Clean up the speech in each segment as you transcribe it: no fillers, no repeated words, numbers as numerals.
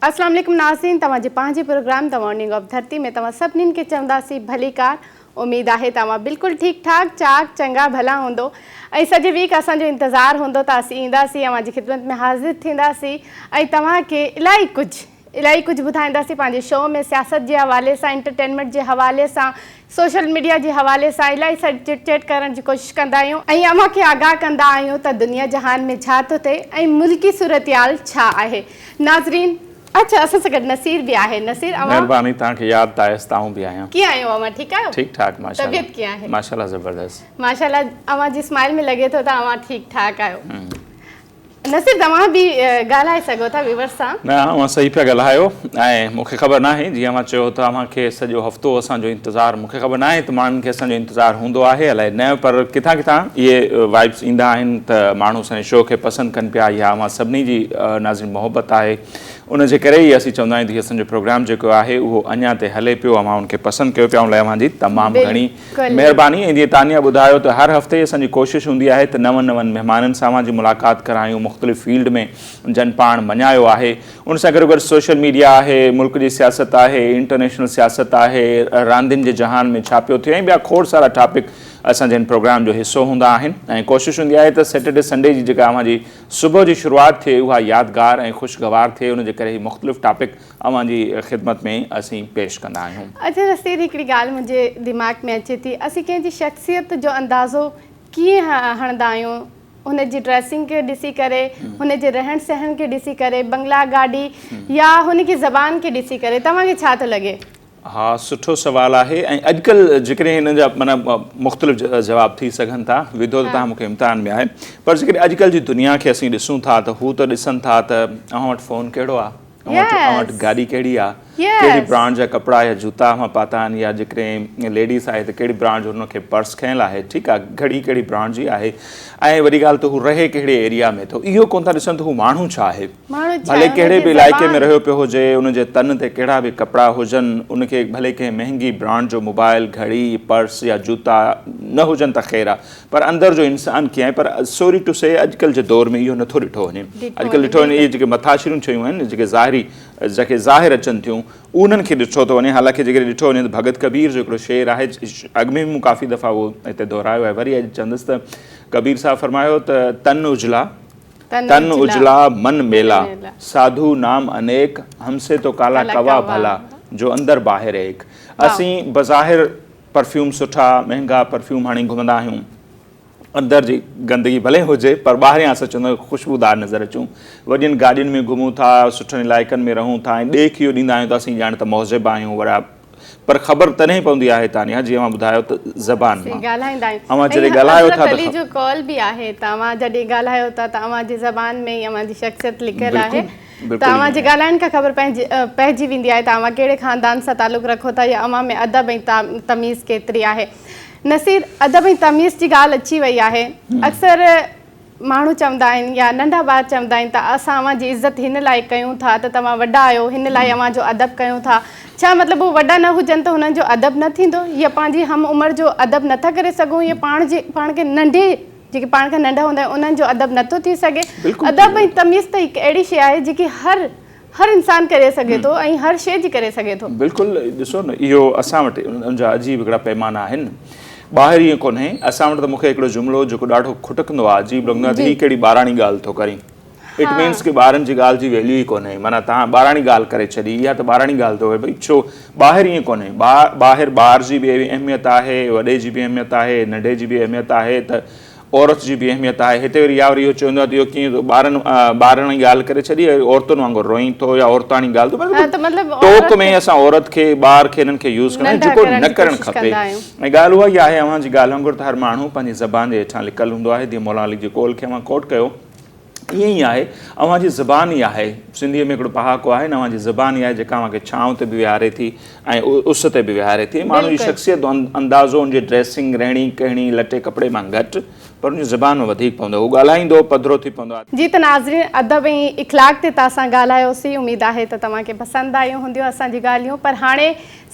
اسلام عليڪم ناظرين توهان جي پنهنجي پروگرام the morning of ڌرتي ۾ توهان سڀنين کي چونداسين ڀليڪار اميد آهي ته اوهان بلڪل ٺيڪ ٺاڪ چاڪ چڱا ڀلا هوندو ۽ سڄي ويڪ اسان جو انتظار هوندو ته اسين اينداسين اوهان جي خدمت ۾ حاضر ٿينداسين ۽ توهان کي الائي ڪجهه الائي ڪجهه ٻڌائينداسين پنهنجي شو ۾ سياست جي حوالي سان انٽرٽينمينٽ جي حوالي سان سوشل ميڊيا جي حوالي سان الائي سان چٽ چيٽ ڪرڻ جي ڪوشش ڪندا آهيون ۽ اوهان کي آگاهه ڪندا آهيون ته دنيا جهان ۾ ڇا ٿو ٿئي ۽ ملڪي صورتحال ڇا آهي ناظرين اڇا اسان سان گڏ نصير به آهي نصير اوهان مهرباني توهان کي ياد ته آيس ته آئون به آهيان. ڪيئن آهيو اوهان ٺيڪ آهيو ٺيڪ ٺاڪ ماشاءالله طبيعت ڪيئن آهي ماشاءالله زبردست ماشاءالله اوهان جي اسمائل ۾ لڳي ٿو ته اوهان ٺيڪ ٺاڪ آهيو. نصير توهان به ڳالهائي سگهو ٿا ويورز سان. نه اوهان صحيح پيا ڳالهايو ۽ مون کي خبر ناهي جيئن اوهان چيو ته اوهان کي سڄو هفتو اسان جو انتظار مون کي خبر ناهي ته ماڻهن کي اسان جو انتظار هوندو آهي الائي نه پر ڪٿان ڪٿان اهي وائبس ايندا آهن ته ماڻهو اسان جي شو کي پسند ڪن پيا يا اوهان سڀني جي ناظرين محبت آهي ان جي ڪري ئي اسين چوندا آهيون ته هي اسان جو پروگرام جيڪو آهي اهو اڃا تي هلي پيو اوهان ان کي پسند ڪيو پيا ان لاء اوهان جي تمام گهڻي مهرباني ۽ جيئن تانيا ٻڌايو ته هر هفتي اسان جي ڪوشش هوندي آهي ته نون نون مهمانن سان اوهان جي ملاقات ڪرايون مختلف فيلڊ ۾ جن پاڻ مڃايو آهي ان سان گڏوگڏ سوشل ميڊيا آهي ملڪ جي سياست آهي انٽرنيشنل سياست آهي راندين جي جهان ۾ ڇا پيو ٿئي ۽ ٻيا کوڙ سارا ٽاپڪ اسان جي هن پروگرام جو حصو هوندا آهن ۽ ڪوشش هوندي آهي ته سيٽرڊي سنڊي جي جيڪا اوهان جي صبح جي شروعات ٿئي اها يادگار ۽ خوشگوار ٿئي ان جي ڪري هي مختلف ٽاپڪ اوهان جي خدمت ۾ اسين پيش ڪندا آهيون. اڇا نصير هڪڙي ڳالهه منهنجي دماغ ۾ اچي ٿي اسين ڪنهن جي شخصيت جو اندازو ڪيئن هڻندا آهيون هن جي ڊريسنگ کي ڏسي ڪري هن جي رهڻ سهڻ کي ڏسي ڪري بنگلا گاڏي يا هن جي زبان کي ڏسي ڪري توهان کي ڇا ٿو لڳي؟ ها سٺو سوال آهي ۽ اڄڪلهه جيڪڏهن هن جا معنيٰ مختلف جواب ٿي سگهن ٿا وڌو ته توهان مون کي امتحان ۾ آهي پر جيڪڏهن اڄڪلهه جي دنيا کي اسين ڏسون ٿا ته هو ته ڏسن ٿا ته اوهان وٽ فون ڪهڙو آهي اوهان وٽ گاڏي ڪهڙي آ ڪهڙي برانڊ جا ڪپڙا يا جوتا اوهان پاتا آهن يا جيڪڏهن ليڊيز آهي ته ڪهڙي برانڊ جو هن کي پرس کنيل آهي ٺيڪ آ گهڙي ڪهڙي برانڊ جي آهي ۽ وڏي ڳالهه ته هو رهي ڪهڙي ايريا ۾ ٿو اهو ڪونه ٿا ڏسن ته هو ماڻهو ڇا آهي ڀلي ڪهڙي به علائقي ۾ رهيو پيو هجي ان جي تن تي ڪهڙا به ڪپڙا هجن ان کي ڀلي ڪنهن مهنگي برانڊ جو موبائل گهڙي پرس يا جوتا نه هجن ته خير آ پر اندر جو انسان ڪيئن آهي پر سوري ٽو سي اڄڪلهه جي دور ۾ اهو نٿو ڏٺو وڃي اڄڪلهه ڏٺو وڃي اهي جيڪي مٿاڇريون شيون آهن جيڪي ظاهري جيڪي ظاهر اچن ٿيون انهن کي ڏٺو ٿو وڃي حالانڪه جيڪڏهن ڏٺو وڃي ته ڀڳت ڪبير جو هڪڙو شعر آهي اڳ ۾ به مون ڪافي دفعا اهو هتي دهرايو آهي وري اڄ چوندس ته ڪبير صاحب فرمايو ته تن اجلا تن اجلا من ميلا ساڌو نام انيڪ هم سي تو ڪالا ڪوا ڀلا جو اندر باهر ايڪ اسين بظاهر پرفيوم سٺا مهنگا پرفيوم هڻي گهمندا آهيون اندر جي گندگي ڀلي هجي پر ٻاهريان اسان چوندا آهيون خوشبودار نظر اچون وڏين گاڏين ۾ گهمون ٿا سٺن علائقن ۾ رهون ٿا ۽ ڏيک اهو ڏيندا آهيون ته اسين ڄاڻ ته مهذب آهيون وڏا پر خبر تڏهن پوندي آهي تانيا جيئن اوهان ٻڌايو ته زبان مان ڳالهائيندا آهيون اوهان جڏهن ڳالهايو ٿا حضرت علي جو قول به آهي ته اوهان جڏهن ڳالهايو ٿا ته اوهان جي زبان ۾ ئي اوهان جي شخصيت لڪيل آهي بلڪل ته اوهان ائين جي آهي. ڳالهائڻ کان خبر پئجي ويندي آهي ته اوهان ڪهڙي خاندان سان تعلق رکو ٿا يا اوهان ۾ ادب ۽ تميز ڪيتري آهي. نصير، ادب ۽ تميز جي ڳالهه اچي وئي آهي. اڪثر ماڻهو چوندا آهن يا ننڍا ٻار چوندا آهن ته اسان اوهان جي عزت هن لاء ڪيون ٿا ته توهان وڏا آهيو هن لاء اوهان جو ادب ڪيون ٿا. ڇا مطلب هو وڏا نه هجن ته هنن جو ادب نه ٿيندو يا پنهنجي هم عمر جو ادب نه ٿا ڪري سگهون يا پاڻ کي ننڍي جيڪي پاڻ کان ننڍا هوندا آهن انهن جو ادب نٿو ٿي سگهي. ادب ۽ تميز ته هڪ اهڙي شيء آهي جيڪي هر هر انسان ڪري سگهي ٿو ۽ هر شيء جي ڪري سگهي ٿو. بلڪل ڏسو نه اهو اسان وٽ ان جا عجيب هڪڙا پيمانا آهن ٻاهر ائين ڪونهي اسان وٽ ته مون کي هڪڙو جملو جيڪو ڏاڍو کٽڪندو آهي عجيب لڳندو آهي ته هي ڪهڙي ٻاراڻي ڳالهه ٿو ڪرين it means ڪي ٻارن جي ڳالهه جي ويليو ئي ڪونهي معنيٰ توهان ٻاراڻي ڳالهه ڪري ڇڏي اها ته ٻاراڻي ڳالهه ٿو ڀئي ڇو ٻاهر ائين ڪونهي ٻاهر ٻار جي به اهميت آهي وڏي جي به اهميت آهي ننڍي جي به اهميت آهي ته عورت جي به اهميت آهي هتي وري يا وري اهو چوندو آهي ته اهو ڪيئن ٻارن ٻاراڻي ڳالهه ڪري ڇڏي عورتن وانگر روئين ٿو يا عورتاڻي ڳالهه ٿو مطلب ٽوڪ ۾ اسان عورت کي ٻار کي انهن کي يوز ڪندا آهيون جيڪو نه ڪرڻ کپي ۽ ڳالهه اها ئي آهي اوهان جي ڳالهه وانگر ته هر ماڻهو پنهنجي زبان جي هيٺان لڪل هوندو آهي جيئن مولانا علي جي قول کي اوهان ڪوٽ ڪيو ائين ئي آهي، اوهان جي زبان ئي آهي. سنڌيء ۾ هڪڙو پهاڪو آهي نه اوهان جي زبان ئي آهي جيڪا اوهان کي ڇانو تي به ويهاري ٿي ۽ اس تي به ويهاري ٿي. ماڻهو جي شخصيت جو اندازو ان جي ڊريسنگ، رهڻي ڪهڻي، لٽي ڪپڙي مان گهٽ پر ان جي زبان مان وڌيڪ پوندو آهي. هو ڳالهائيندو پڌرو ٿي پوندو آهي. جي ته ناظرين ادب ۽ اخلاق تي ته اسان ڳالهايوسين اميد آهي ته توهان کي پسند آيون هونديون اسان جون ڳالهيون پر هاڻي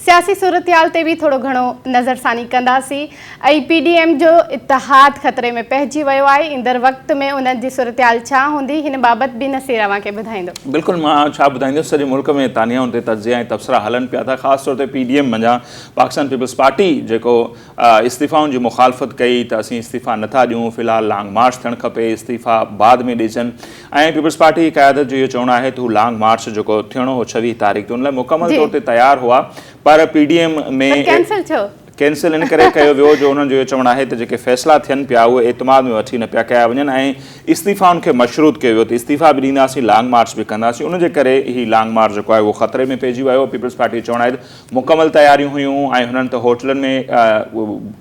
سياسي صورتحال تي به ٿورو گهڻو نظرثاني ڪنداسين ۽ پي ڊي ايم جو اتحاد خطري ۾ پئجي ويو آهي، ايندڙ وقت ۾ انهن جي صورتحال ڇا هوندي هن بابت به نصير اوهان کي ٻڌائيندو. بلڪل مان ڇا ٻڌائيندس سڄي ملڪ ۾ تانيائن تي تجزيا ۽ تبصرا هلن پيا ٿا خاص طور تي پي ڊي ايم منجهان پاڪستان پيپلز پارٽي جيڪو استعيفائن جي مخالفت ڪئي ته اسين استعيفا نٿا ڏيون في الحال لانگ مارچ ٿيڻ کپي استعيفا بعد ۾ ڏجن ۽ پيپلز پارٽي جي قيادت جو اهو چوڻ آهي ته هو لانگ مارچ جيڪو ٿيڻو هو 26 تاريخ تي ان لاء مڪمل طور تي تيار هئا پر پي ڊي ايم ۾ ڪينسل ڇو؟ ڪينسل ان ڪري ڪيو ويو جو انهن جو اهو چوڻ آهي ته جيڪي فيصلا ٿين پيا اهي اعتماد ۾ وٺي نه پيا ڪيا وڃن ۽ استعيفائن کي مشروط ڪيو ويو ته استعيفا به ڏينداسين لانگ مارچ به ڪنداسين ان جي ڪري هي لانگ مارچ جيڪو آهي اهو خطري ۾ پئجي ويو پيپلز پارٽي جو چوڻ آهي ته مڪمل تياريون هيون ۽ هنن ته هوٽلن ۾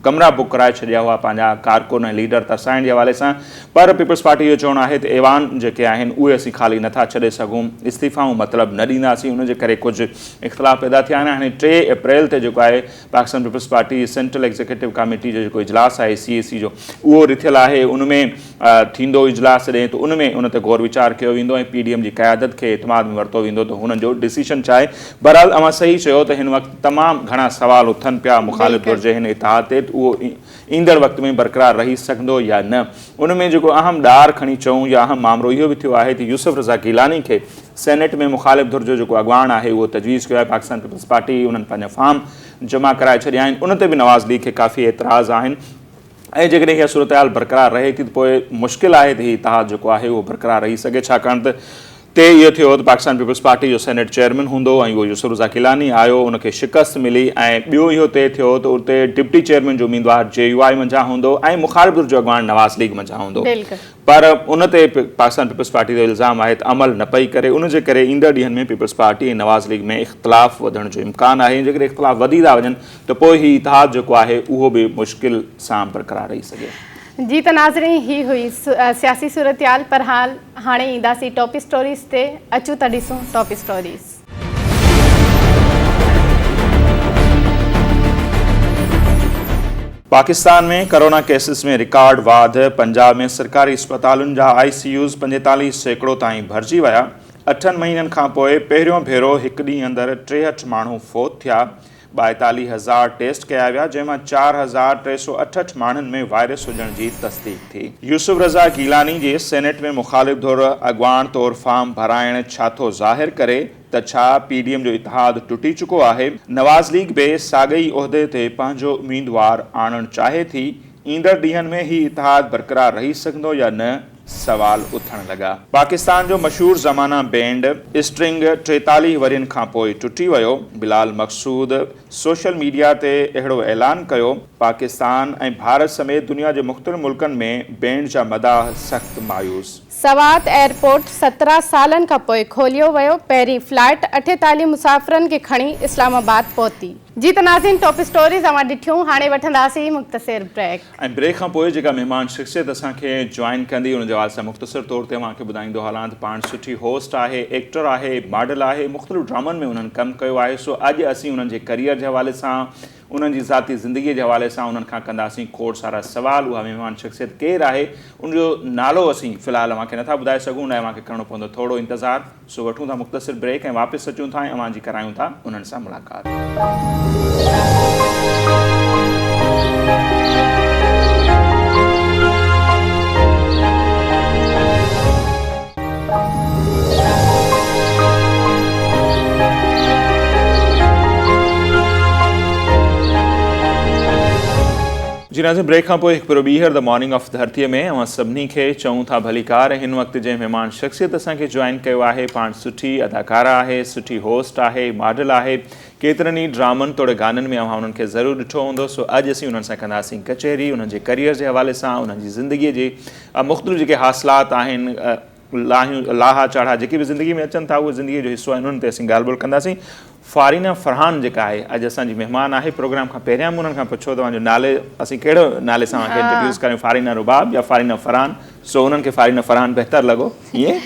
ڪمرا بڪ ڪرائي ڇڏيا هئا پنهنجا ڪارڪن ۽ ليڊر ترسائڻ جي حوالي سان پر پيپلز پارٽي جو چوڻ آهي ته ايوان جيڪي آهن اهي اسين خالي نٿا ڇڏي سگهون استعيفائون مطلب نه ڏينداسين ان جي ڪري ڪجهه اختلاف پيدا ٿيا آهن هاڻي 3 اپريل تي جيڪو آهي Pakistan Peoples Party central executive committee جو جيڪو اجلاس آهي سي اي سي جو اهو رٿيل آهي ان ۾ ٿيندو اجلاس جڏهن ته ان ۾ ان تي غور ويچار ڪيو ويندو ۽ پي ڊي ايم جي قيادت کي اعتماد ۾ ورتو ويندو ته هنن جو ڊسيشن ڇا آهي بهرحال اوهان صحيح چيو ته هن وقت تمام گهڻا سوال اٿن پيا مخالف ڌر جي هن اتحاد تي ته اهو ايندڙ وقت ۾ برقرار رهي سگهندو يا نه ان ۾ جيڪو اهم ڏار کڻي چئون يا اهم مامرو اهو به ٿيو آهي ته يوسف رضا گيلاني کي سينيٽ ۾ مخالف ڌر جو جيڪو اڳواڻ آهي اهو تجويز ڪيو آهي پاڪستان پيپلز پارٽي انهن پنهنجا فارم جمع ڪرائي ڇڏيا آهن ان تي به نواز ليگ کي ڪافي اعتراض آهن ۽ جيڪڏهن اها صورتحال برقرار رهي ٿي ته پوء مشڪل آهي ته هي اتحاد جيڪو آهي اهو برقرار رهي سگهي ڇاڪاڻ ته طئي اهو ٿيو هو ته پاڪستان پيپلز پارٽي جو سينيٽ چيئرمين هوندو ۽ اهو يوسف رضا گيلاني آيو ان کي شڪست ملي ۽ ٻيو اهو طئي ٿيو هو ته اتي ڊپٽي چيئرمين جو اميدوار جي يو آء منجهان هوندو ۽ مخالف ڌر جو اڳواڻ نواز ليگ منجهان هوندو پر ان تي پاڪستان پيپلز پارٽي جو الزام آهي ته عمل نه پئي ڪري ان جي ڪري ايندڙ ڏينهن ۾ پيپلز پارٽي ۽ نواز ليگ ۾ اختلاف وڌڻ جو امڪان آهي ۽ جيڪڏهن اختلاف وڌي ٿا وڃن ته پوء هي اتحاد جيڪو آهي اهو به مشڪل سان برقرار رهي سگهي. جي ته ناظرين هي هئي سياسي صورتحال پر حال هاڻي اينداسين ٽاپ اسٽوريز تي اچو ته ڏسون top stories. Pakistan ۾ corona cases ۾ record واڌ، پنجاب ۾ سرڪاري اسپتالن جا آء سي يوز 45% تائين ڀرجي ويا، اٺن مهينن کانپوء پهريون ڀيرو هڪ ڏينهن اندر 63 ماڻهو فوت ٿيا، 42 هزار ٽيسٽ ڪيا ويا، جنهن مان 4368 ماڻهن ۾ وائرس هجڻ جي تصديق ٿي. يوسف رضا گيلاني جي سينيٽ ۾ مخالف ڌر اڳواڻ طور فارم ڀرائڻ ڇا ٿو ظاهر ڪري ته ڇا پي ڊي ايم جو اتحاد ٽٽي چڪو آهي؟ نواز ليگ به ساڳئي عهدي تي پنهنجو اميدوار آڻڻ چاهي ٿي، ايندڙ ڏينهن ۾ هي اتحاد برقرار رهي سگهندو يا نه؟ سوال اٿڻ لڳا. پاڪستان جو مشهور زمانه بينڊ اسٽرنگ 43 ورهين کانپوء ٽٽي ويو، بلال مقصود سوشل ميڊيا تي اهڙو اعلان ڪيو، پاڪستان ۽ ڀارت سميت دنيا جي مختلف ملڪن ۾ بينڊ جا مداح سخت مايوس. سوات ايئرپورٽ 17 سالن کانپوء کوليو ويو، پهرين فلائيٽ 48 مسافرن کي کڻي اسلام آباد پهتي. جي ته ناظرين ٽاپ اسٽوريز اوهان ڏٺيون، هاڻي وٺنداسين مختصر بريڪ. ۽ بريڪ کان پوء جيڪا مهمان شخصيت اسان کي جوائن ڪندي ان جي حوالي سان مختصر طور تي اوهان کي ٻڌائيندو هلان ته پاڻ سٺي هوسٽ آهي، ايڪٽر آهي، ماڊل آهي، مختلف ڊرامن ۾ انهن ڪم ڪيو آهي سو اڄ اسين انهن جي ڪريئر جي حوالي سان انهن جي ذاتي زندگي جي حوالي سان انهن کان ڪنداسين کوڙ سارا سوال اها مهمان شخصيت ڪير آهي ان جو نالو اسين في الحال اوهان کي نٿا ٻڌائي سگهون ان لاء اوهان کي ڪرڻو پوندو ٿورو انتظار. سو وٺون ٿا مختصر بريڪ ۽ واپس اچون ٿا ۽ اوهان جي ڪرايون ٿا انهن سان ملاقات. جي ناظرين بريڪ کان پوء هڪ ڀيرو ٻيهر the morning of ڌرتيء ۾ اوهان سڀني کي چئون ٿا ڀليڪار ۽ هن وقت جنهن مهمان شخصيت اسان کي جوائن ڪيو آهي پاڻ سٺي اداڪاره آهي سٺي هوسٽ آهي ماڊل آهي ڪيترن ئي ڊرامن توڙي گانن ۾ اوهان انهن کي ضرور ڏٺو هوندو سو اڄ اسين انهن سان ڪنداسين ڪچهري انهن جي ڪريئر جي حوالي سان انهن جي زندگي جي مختلف جيڪي حاصلات آهن لاهيون لاها چاڙها جيڪي به زندگي ۾ اچن ٿا اهي زندگي جو حصو آهن انهن تي اسين ڳالهه ٻولهه ڪنداسين فارينا فرحان جيڪا آهي اڄ اسان جي مهمان آهي پروگرام کان پهريان به انهن کان پڇيو توهان جو نالي اسين ڪهڙو نالي سان اوهان کي انٽروڊيوس ڪريون فارينا رباب يا فارينا فرحان سو انهن کي فارينا فرحان بهتر لڳو ائين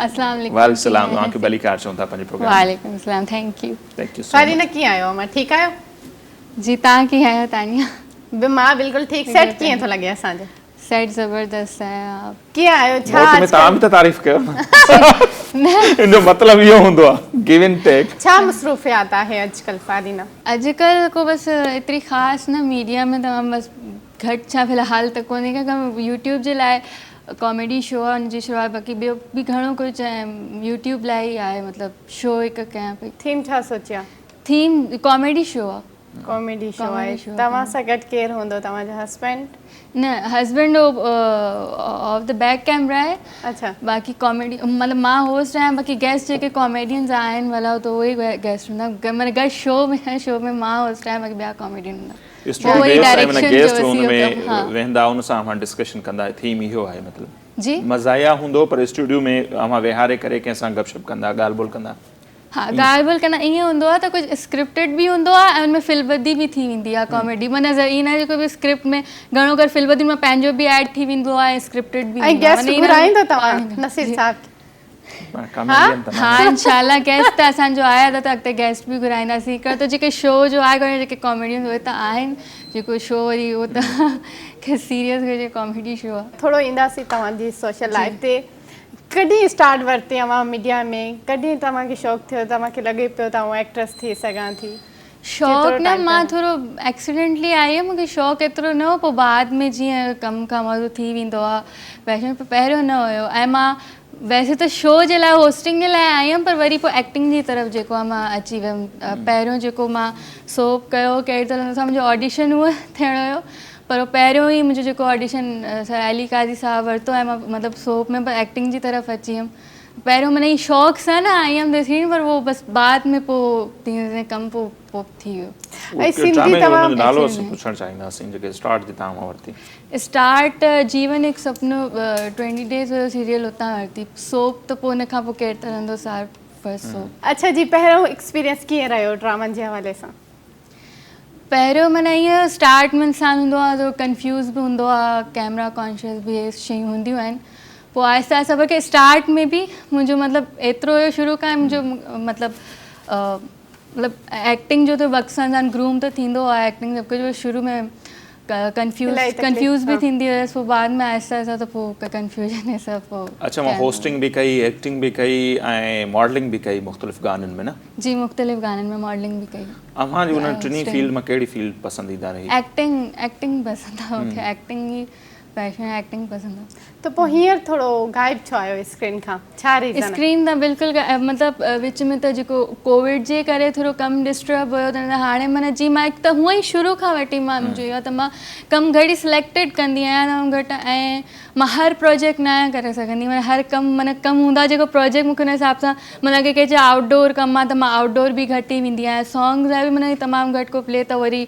السلام عليڪم وعليڪم السلام اوهان کي ڀليڪار چئون ٿا پنهنجي پروگرام وعليڪم السلام thank you thank you so Fareena ڪيئن آهيو اوهان ٺيڪ آهيو جي توهان ڪيئن آهيو تانيا به مان بلڪل ٺيڪ سيٽ ڪيئن ٿو لڳي اسان جو سيٽ زبردست آهي آپ. ڪيئن آهيو ڇا موٽ ۾ توهان به ته تعريف ڪيو نه ان جو مطلب اهو هوندو آهي گيو اينڊ ٽيڪ. ڇا مصروفيات آهي اڄڪلهه فارينا؟ اڄڪلهه ڪو بس ايتري خاص نه ميڊيا ۾ ته بس گهٽ ڇا في الحال ته ڪونهي ڪا ڪم يوٽيوب جي لاء ڪاميڊي شو آهي ان جي شروعات باقي ٻيو به گهڻو ڪجهه ۽ يوٽيوب لاء ئي آهي مطلب شو هڪ ڪيان پئي. ٿيم ڇا سوچي آ؟ ٿيم ڪاميڊي شو آ. ڪاميڊي شو آهي توهان سان گڏ ڪير هوندو توهان جو هسبينڊ؟ نه husband of the back camera آهي اڇا باقي ڪاميڊي مطلب مان هوسٽ آهيان باقي گيسٽ جيڪي ڪاميڊينز آهن ڀلا ته اهي ئي گيسٽ هوندا معنيٰ گڏ شو ۾ شو ۾ مان هوسٽ آهيان باقي ٻيا ڪاميڊين هوندا اسٽوڊيو گيسٽ ۽ معنيٰ گيسٽ ان ۾ ويهندا ان سان اوهان ڊسڪشن ڪندا ٿيم اهو آهي مطلب جي مزاحيه هوندو پر اسٽوڊيو ۾ اوهان ويهاري ڪري ڪنهن سان گپ شپ ڪندا ڳالهه ٻولهه ڪندا. ها ڳالهه ٻولهه ڪندا ائين هوندو آهي ته ڪجهه اسڪرپٽيڊ به هوندو آهي ۽ ان ۾ فلبدي به ٿي ويندي آهي ڪاميڊي معنيٰ ائين ناهي جيڪو به اسڪرپٽ ۾ گهڻو ڪري فلبدي مان پنهنجو به ايڊ ٿي ويندو آهي ۽ اسڪرپٽيڊ به ۽ هوندو آهي گيسٽ معنيٰ ائين ناهي گهرائيندو توهان نصير صاحب کي؟ ها انشاء الله گيسٽ ته اسان جو آيا ته اڳتي گيسٽ به گهرائينداسين هڪڙو ته جيڪي شو جو آهي ڪونهي جيڪي ڪاميڊينز اهي ته آهن جيڪو شو وري اهو ته سيريس هجي ڪاميڊي شو آهي. ٿورو اينداسين توهان جي سوشل لائف تي ڪڏهن اسٽارٽ ورتي اوهان ميڊيا ۾ ڪڏهن توهان کي شوق ٿيو توهان کي لڳي پيو ته آئون ايڪٽرس ٿي سگهان ٿي شوق نه مان ٿورو ايڪسيڊنٽلي آئي هيم مونکي شوق ايترو نه هو پوء بعد ۾ جيئن ڪم کان مزو ٿي ويندو آ پيشن پهريون نه هيو ۽ مان ويسي ته شو جي لاء هوسٽنگ جي لاء آئي هيم پر وري پوء ايڪٽنگ جي طرف جيڪو آ مان اچي ويم پهريون جيڪو مان سوپ ڪيو ڪهڙي طرح سان منهنجو آڊيشن هو ٿيڻو هيو پر پهريون ئي منهنجو جيڪو آڊيشن سر علي قاضي صاحب ورتو ۽ مان مطلب سوپ ۾ پر ايڪٽنگ جي طرف اچي ويم پهريون معنيٰ شوق سان نه آئي هيم ڏسڻ پر اهو بس بعد ۾ پوء تيئن تيئن ڪم پوء پوء ٿي ويو. ۽ سنڌي ڊرامي جو تمام ان جو نالو اسين پڇڻ چاهينداسين جيڪي اسٽارٽ جتان اوهان ورتي. اسٽارٽ جيون هڪ سپنو ٽوئنٽي ڊيز هيو سيريل اتان ورتي سوپ ته پوء ان کان پوء ڪير ته رهندو سار فرسٽ سوپ. اڇا جي پهريون ايڪسپيرينس ڪيئن رهيو ڊرامن جي حوالي سان؟ پهريون معنيٰ ائين اسٽارٽ ۾ انسان هوندو آهي ٿورو ڪنفيوز به هوندو آهي ڪيمرا ڪانشس به اهي شيون هونديون آهن پوء آهستي آهستي بلڪه اسٽارٽ ۾ به منهنجو مطلب ايترو هيو شروع کان منهنجو مطلب مطلب ايڪٽنگ جو ته وقت سان انسان گروم ته ٿيندو آهي ايڪٽنگ سڀ ڪجهه شروع ۾ ڪنفيوز ڪنفيوز به ٿيندي هيس پوء بعد ۾ آهستي آهستي ته پوء ڪنفيوزن هي سڀ پوء اڇا مان هوسٽنگ به ڪئي ايڪٽنگ به ڪئي ۽ ماڊلنگ به ڪئي مختلف گانن ۾ نه؟ جي مختلف گانن ۾ ماڊلنگ به ڪئي. اوهان جي انهن ٽنهي فيلڊ مان ڪهڙي فيلڊ پسنديده رهي؟ ايڪٽنگ ايڪٽنگ پسند آهي مونکي ايڪٽنگ ئي پيشن آهي ايڪٽنگ پسند آهي. ته پوء هينئر ٿورو غائب ڇو آهيو اسڪرين کان ڇا ريزن آهي؟ اسڪرين تان بلڪل غائب مطلب وچ ۾ ته جيڪو ڪووڊ جي ڪري ٿورو ڪم ڊسٽرب هيو ته هاڻي معنيٰ جي مان هڪ ته هونئن ئي شروع کان وٺي مان منهنجو اهو آهي ته مان ڪم گهٽ ئي سليڪٽيڊ ڪندي آهيان تمام گهٽ ۽ مان هر پروجيڪٽ نه آهيان ڪري سگهندي معنيٰ هر ڪم معنيٰ ڪم هوندو آهي جيڪو پروجيڪٽ مونکي ان حساب سان معنيٰ ڪي ڪي چئي آئوٽ ڊور ڪم آهي ته مان آئوٽ ڊور به گهٽ ئي ويندي آهيان سانگز لاء به معنيٰ تمام گهٽ ڪو پلي ته وري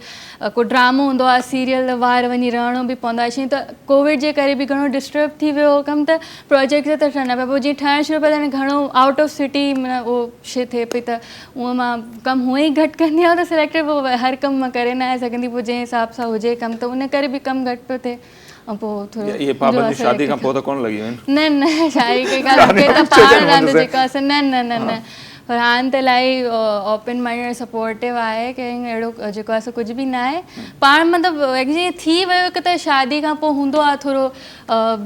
ڪو ڊرامو هوندو آهي سيريل ته ٻاهر وڃي رهڻو به پوندو آهي ته ڪووڊ جي ڪري به گهڻو ڊسٽرب ٿي ويو هو ڪم ته پروجيڪٽ ته ٺهن نه پيا پوء جيئن ٺهڻ شروع پيا ته گهڻو آئوٽ آف سٽي معنيٰ اهو شي ٿئي پئي ته اهو مان ڪم هونئن ئي گهٽ ڪندي آهيان ته سليڪٽيڊ پوء هر ڪم مان ڪري نه آهيان سگهندي پوء جنهن حساب سان هجي ڪم ته ان ڪري به ڪم گهٽ پيو ٿئي ۽ پوء ٿورو اهي پابنديون شادي کان پوء ته ڪونه لڳيون آهن؟ نه نه شادي کان پوء مونکي ته پاڻ رهندو جيڪو آهي نه نه نه نه فرحان ته الاهي اوپن مائنڊ ۽ سپورٽو آهي ڪنهن اهڙو جيڪو آهي سو ڪجهه به نه آهي پاڻ مطلب ائين ٿي ويو هڪ ته شادي کان پوء هوندو آهي ٿورو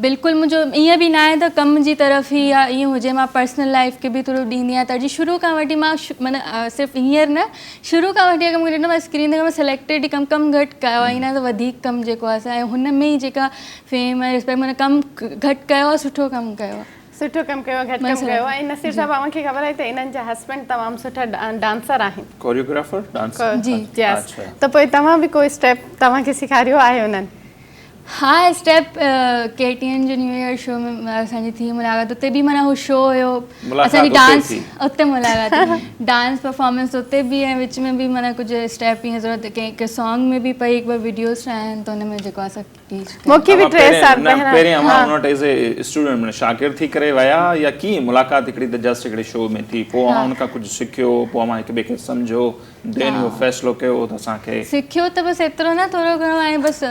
بلڪل منهنجو ائين به نه آهي ته ڪم جي طرف ئي يا ائين هجي مان پرسنل لائف کي به ٿورو ڏيندي آهيان ترجيح شروع کان وٺي مان معنيٰ صرف هينئر نه شروع کان وٺي اگر مونکي ڏنو مان اسڪرين تي سليڪٽيڊ ئي ڪم ڪم گهٽ ڪيو آهي نه ته وڌيڪ ڪم جيڪو آهي سو هن ۾ ئي جيڪا فيم ۽ ريسپيڪٽ معنيٰ ڪم گهٽ ڪيو آهي سٺو ڪم ڪيو آهي. سٺو ڪم ڪيو آهي گهٽ ڪم ڪيو آهي ۽ نصير صاحب اوهان کي خبر آهي ته انهن جا هسبنڊ تمام سٺا ڊانسر آهن. ڪوريوگرافر ڊانسر جي يس ته پوء توهان به ڪو اسٽيپ توهان کي سيکاريو آهي انهن؟ ها اسٽيپ ڪي ٽي اين جو نيو ايئر شو ۾ اسان جي ٿي ملاقات اتي به معنيٰ هو شو هيو اسان جي ڊانس اتي ملاقات ٿي ڊانس پرفارمنس اتي به ۽ وچ ۾ به معنيٰ ڪجهه اسٽيپ ائين ضرورت ڪنهن هڪ سانگ ۾ به پئي هڪ ٻه وڊيوز ٺاهيا آهن ته ان ۾ جيڪو آهي سو ٽيچ ڪيو. مونکي به ٽي سال پهريان پهرين اوهان ان وٽ ايز اي اسٽوڊنٽ معنيٰ شاگرد ٿي ڪري ويا يا ڪيئن ملاقات هڪڙي ته جسٽ هڪڙي شو ۾ ٿي پوء اوهان ان کان ڪجهه سکيو پوء اوهان هڪ ٻئي کي سمجهيو دين اهو فيصلو ڪيو ته اسان کي. سکيو ته بس ايترو نه ٿورو گهڻو ۽ بس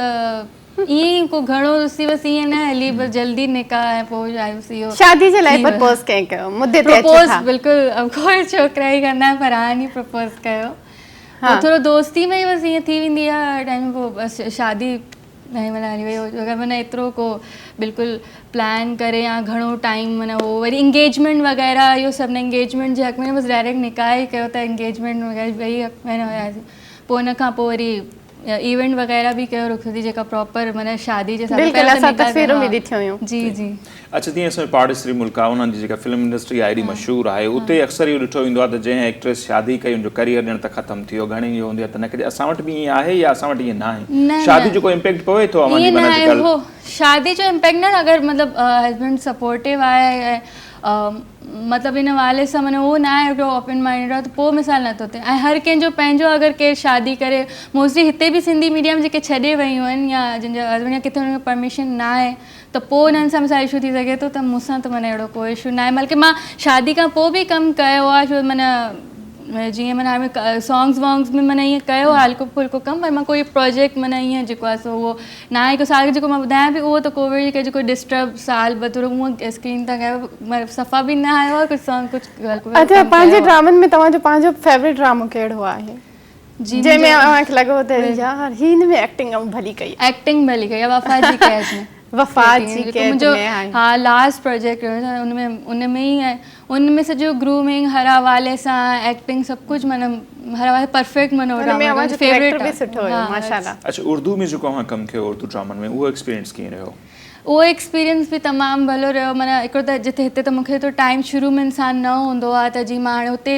ائين ئي ڪو گهڻو رسي وسي ائين نه هلي بس جلدي نڪاح ۽ پوء بس اهو شادي جي لاء پرپوز ڪنهن ڪيو مدي تي اچو پرپوز بلڪل آف ڪورس ڇوڪرا ئي ڪندا آهن فرحان ئي پرپوز ڪيو پوء ٿورو دوستي ۾ ئي بس ائين ٿي ويندي آهي ٽائيم پوء بس شادي تائين معنيٰ هلي وئي اگر معنيٰ ايترو ڪو بلڪل پلان ڪري يا گهڻو ٽائيم معنيٰ هو وري انگيجمينٽ وغيره اهو سڀ نه انگيجمينٽ جي حق ۾ بس ڊائريڪٽ نڪاح ئي ڪيو ته انگيجمينٽ وغيره ٻئي حق ۾ نه هياسين پوء ان کان پوء وري ايونٽ وغيره به ڪيو رخصتي جيڪا پراپر معنيٰ شادي جي حساب سان بلڪل پهريون ته اسان نڪاح تصويرون ها به ڏٺيون هيون. جي جي. اڇا جيئن اسان جو پاڙيسري ملڪ آهي انهن جي جيڪا فلم انڊسٽري آهي ايڏي مشهور آهي اتي اڪثر اهو ڏٺو ويندو آهي ته جنهن ايڪٽريس شادي ڪئي ان جو ڪريئر ڄڻ ته ختم ٿي ويو گهڻي اهو هوندي آهي ته نه ڪجي اسان وٽ به ائين آهي يا اسان وٽ ائين نه آهي نه شادي نه جو ڪو امپيڪٽ پوي ٿو اوهان جي ائين نه معنيٰ آهي جيڪا هو شادي جو امپيڪٽ نه اگر مطلب هسبينڊ سپورٽو آهي ۽ مطلب ان حوالي سان معنيٰ اهو نه آهي هڪڙو اوپن مائنڊيڊ آهي ته پوء مثال نٿو ٿئي ۽ هر ڪنهن جو پنهنجو اگر ڪير شادي ڪري موسٽلي هتي به سنڌي ميڊيا ۾ جيڪي ڇڏي ويون آهن يا جن جا هسبينڊ يا ڪٿي انهن کي پرميشن نه آهي ته پوء انهن سان مثال اشو ٿي سگهي ٿو ته مون سان ته معنيٰ اهڙو ڪو اشو نه آهي بلڪه مان شادي کان پوء به ڪم ڪيو آهي ڇو معنيٰ جيئن معنيٰ هاڻي سانگز وانگز ۾ معنيٰ ائين ڪيو آهي هلڪو ڦلڪو ڪم پر مان ڪوئي پروجيڪٽ معنيٰ ائين جيڪو آهي سو اهو نه آهي هڪ سال جيڪو مان ٻڌايان پئي اهو ته ڪووڊ جي ڪري جيڪو ڊسٽرب سال ٻه ٿورو هونء اسڪرين تان غائب صفا به نه آيو آهي ڪجهه سانگ ڪجهه هلڪو ڦلڪو اڇا ڪم پنهنجي ڪيو آهي. ڊرامن ۾ توهان جو پنهنجو فيورٽ ڊرامو ڪهڙو آهي جي جنهن ۾ منهنجو اوهان کي لڳو ته يار هي هن ۾ ايڪٽنگ آئون ڀلي ڪئي آهي. ايڪٽنگ ڀلي ڪئي آهي وفا جي قيد ۾. وفا جي جيڪو قيد منهنجو ۾ آهي. ها لاسٽ پروجيڪٽ هيو ان ۾ ان ۾ ئي ان ۾ سڄو گرومنگ هر حوالي سان ايڪٽنگ سڀ ڪجهه معنيٰ هر حوالي پرفيڪٽ معنيٰ ان ۾ اوهان جو فيورٽ ڪريڪٽر به سٺو هيو ماشاءالله. اڇا اردو ۾ جيڪو اوهان ڪم ڪيو اردو ڊرامن ۾ اهو ايڪسپيرينس ڪيئن رهيو؟ اهو ايڪسپيرينس به تمام ڀلو رهيو معنيٰ هڪڙو ته جتي هتي ته مونکي ايترو ٽائيم شروع ۾ انسان نه هوندو آهي ته جي مان هاڻي اتي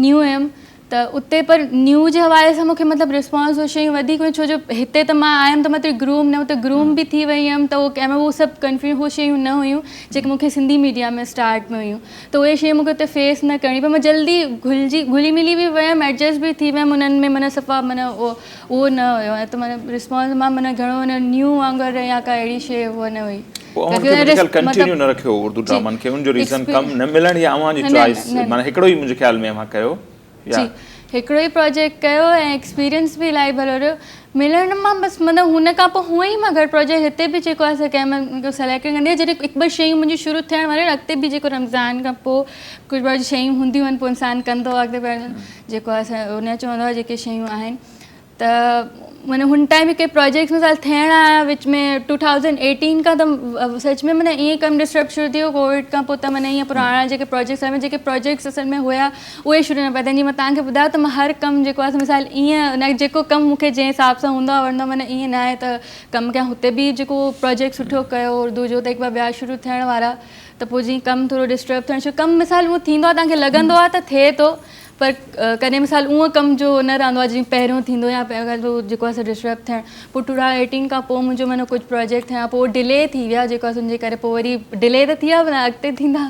نيو هيم ته اتي پر نيو جي حوالي سان مونکي مطلب رسپانس اهي شيون وڌيڪ هيون ڇو جو هتي ته مان آيم ته مان ايتري گروم نه اتي گروم به ٿي وئي هيم ته اهو ڪنهن مهل اهو سڀ ڪنفيو اهي شيون نه هيون جيڪي مونکي سنڌي ميڊيا ۾ اسٽارٽ ۾ هيون ته اهي شيون مونکي اتي فيس نه ڪرڻي پئي مان جلدي گهلجي گهلي ملي به ويم ايڊجسٽ به ٿي ويم انهن ۾ معنيٰ صفا معنيٰ اهو اهو نه هيو ۽ ته معنيٰ رسپانس مان معنيٰ گهڻو معنيٰ نيو وانگر يا ڪا اهڙي شي اها نه هئي پوء اوهان کي منهنجي خيال ڪنٽينيو نه رکيو اردو ڊرامن کي ان جو ريزن ڪم نه ملڻ يا اوهان جي چوائس معنيٰ هڪڙو ئي منهنجي خيال ۾ اوهان ڪيو يا جي هڪڙو ئي پروجيڪٽ ڪيو ۽ ايڪسپيرينس به الاهي ڀلو رهيو ملڻ مان بس مطلب هن کان پوء هونئن ئي مان گهٽ پروجيڪٽ هتي به جيڪو آهي سو ڪنهن مهل سليڪٽ ڪندي آهيان جڏهن هڪ ٻه شيون منهنجون شروع ٿيڻ واريون آهن اڳتي به جيڪو رمضان کان پوء ڪجهه ٻه شيون هونديون آهن پوء انسان ڪندو آهي اڳتي جيڪو آهي سو نه چوندو آهي جيڪي شيون آهن ته معنيٰ هن ٽائيم ڪي پروجيڪٽس مثال ٿيڻ آيا وچ ۾ ٽو ٿائوزنڊ ايٽين کان ته سچ ۾ معنيٰ ائين ڪم ڊسٽرب شروع ٿي ويو ڪووڊ کان پوء ته معنيٰ ائين پراڻا جيڪي پروجيڪٽس هئا جيڪي پروجيڪٽس اصل ۾ هيا اهي شروع نه پيا ٿين جيئن مان توهان کي ٻڌايو ته مان هر ڪم جيڪو آهي مثال ائين نه جيڪو ڪم مون کي جنهن حساب سان هوندو آهي وڻندو آهي معنيٰ ائين نه آهي ته ڪم ڪيان هتي به جيڪو پروجيڪٽ سٺو ڪيو اردو جو ته هڪ ٻه ٻيا شروع ٿيڻ وارا ته پوء جيئن ڪم ٿورو ڊسٽرب ٿيڻ شروع ڪم مثال اهو ٿيندو آهي توهان کي لڳندو آهي ته ٿئي ٿو پر ڪڏهن مثال اهو ڪم جو نه رهندو آهي جيئن پهريون ٿيندو يا جيڪو آهي سو ڊسٽرب ٿيڻ پوء ٽو ٿائوزنڊ ايٽين کان پوء منهنجو معنيٰ ڪجهه پروجيڪٽ ٿيا پوء ڊلي ٿي ويا جيڪو آهي سو ان جي ڪري پوء وري ڊلي ته ٿي ويا پر اڳتي ٿيندا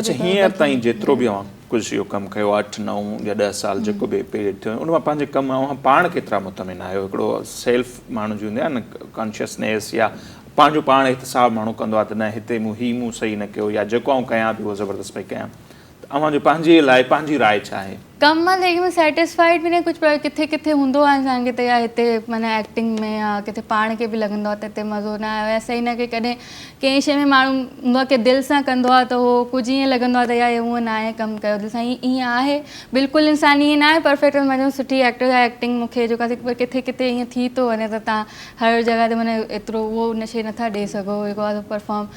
اڇا هينئر تائين جيترو به اوهان ڪجهه اهو ڪم ڪيو آهي اٺ نو يا ڏهه سال جيڪو به پيريڊ ٿيو ان مان پنهنجي ڪم اوهان پاڻ ڪيترا مطمئن آهيو هڪڙو سيلف ماڻهو جي هوندي آهي نه ڪانشسنيس يا پنهنجو پاڻ احتساب ماڻهو ڪندو آهي ته نه هتي مون هي مون صحيح نه ڪيو يا جيڪو آئون ڪيان پيو اهو زبردست پئي ڪيان ته اوهان جو پنهنجي لاء پنهنجي راء ڇا آهي؟ ڪم مان ليڪن مان سيٽسفائيڊ به نه ڪجهه پر ڪٿي ڪٿي هوندو آهي انسان کي ته يا هتي معنيٰ ايڪٽنگ ۾ يا ڪٿي پاڻ کي به لڳندو آهي ته هتي مزو نه آيو يا صحيح نه ڪي ڪڏهن ڪنهن شيء ۾ ماڻهو هوندو آهي ڪي دل سان ڪندو آهي ته هو ڪجهه ائين لڳندو آهي ته يا هي هونئن ناهي ڪم ڪيو دل سان ائين آهي بلڪل انسان ائين ناهي پرفيڪٽ مان چوان سٺي ايڪٽر آهي ايڪٽنگ مون کي جيڪو آهي پر ڪٿي ڪٿي ائين ٿي ٿو وڃي ته تان هر جڳهه تي معنيٰ ايترو اهو ان شيء نٿا ڏئي سگهو جيڪو آهي پرفارم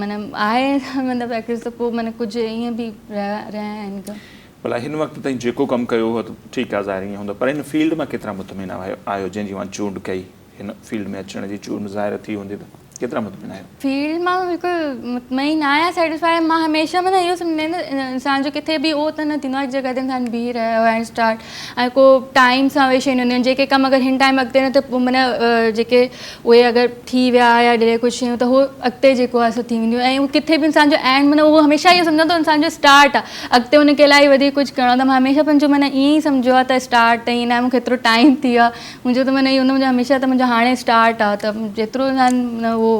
معنيٰ آهي مطلب ايڪٽريس ته پوء معنيٰ ڪجهه ائين به رهيا رهيا آهن ڪم. ڀلا هن وقت تائين جيڪو ڪم ڪيو هو ته ٺيڪ آهي ظاهر ائين هوندو پر هن فيلڊ مان ڪيترا مطمئن آهيو جنهن جي اوهان چونڊ ڪئي هن فيلڊ ۾ اچڻ جي چونڊ ظاهر ٿي هوندي ته ڪيترا مطمئن آهيو؟ فيلڊ مان بلڪل مطمئن آهيان سيٽسفائي مان هميشه معنيٰ اهو سمجهندي آهيان ته انسان جو ڪٿي به اهو ته نه ٿيندو آهي هڪ جڳهه تي انسان بيهي رهيو آهي اسٽارٽ ۽ ڪو ٽائيم سان اهي شيون هونديون آهن جيڪي ڪم اگر هن ٽائيم اڳتي نه ته پوء معنيٰ جيڪي اهي اگر ٿي ويا يا ڊلي ڪجهه شيون ته هو اڳتي جيڪو آهي سو ٿي وينديون ۽ هو ڪٿي به انسان جو اينڊ معنيٰ اهو هميشه اهو سمجهندو انسان جو اسٽارٽ آهي اڳتي ان کي الاهي وڌيڪ ڪجهه ڪرڻو آهي ته مان هميشه پنهنجو معنيٰ ائين ئي سمجهيو آهي ته اسٽارٽ ته ائين ناهي مون کي ايترو ٽائيم ٿي ويو آهي منهنجو ته معنيٰ اهو هوندو منهنجو هميشه ته منهنجو هاڻي اسٽارٽ آهي ته جيترو انسان معنيٰ اهو.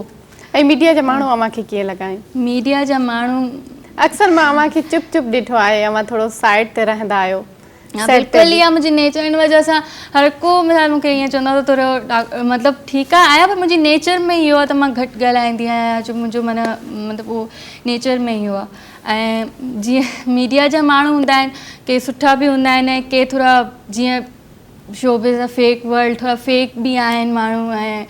۽ ميڊيا جا ماڻهو اوهان کي ڪيئن لڳا آهن؟ ميڊيا جا ماڻهو. اڪثر مان اوهان کي چپ چپ ڏٺو آهي اوهان ٿورو سائيڊ تي رهندا آهيو. ها بلڪل اها منهنجي نيچر ان وجه سان هر ڪو مثال مونکي ائين چوندو آهي ته ٿورو مطلب ٺيڪ آهي آهيان پر منهنجي نيچر ۾ اهو آهي ته مان گهٽ ڳالهائيندي آهيان جو منهنجو معنيٰ مطلب اهو نيچر ۾ اهو آهي ۽ جيئن ميڊيا جا ماڻهو هوندا آهن ڪي سٺا به هوندا آهن ۽ ڪي ٿورا جيئن شوبز فيڪ ورلڊ ٿورا فيڪ به آهن ماڻهو ۽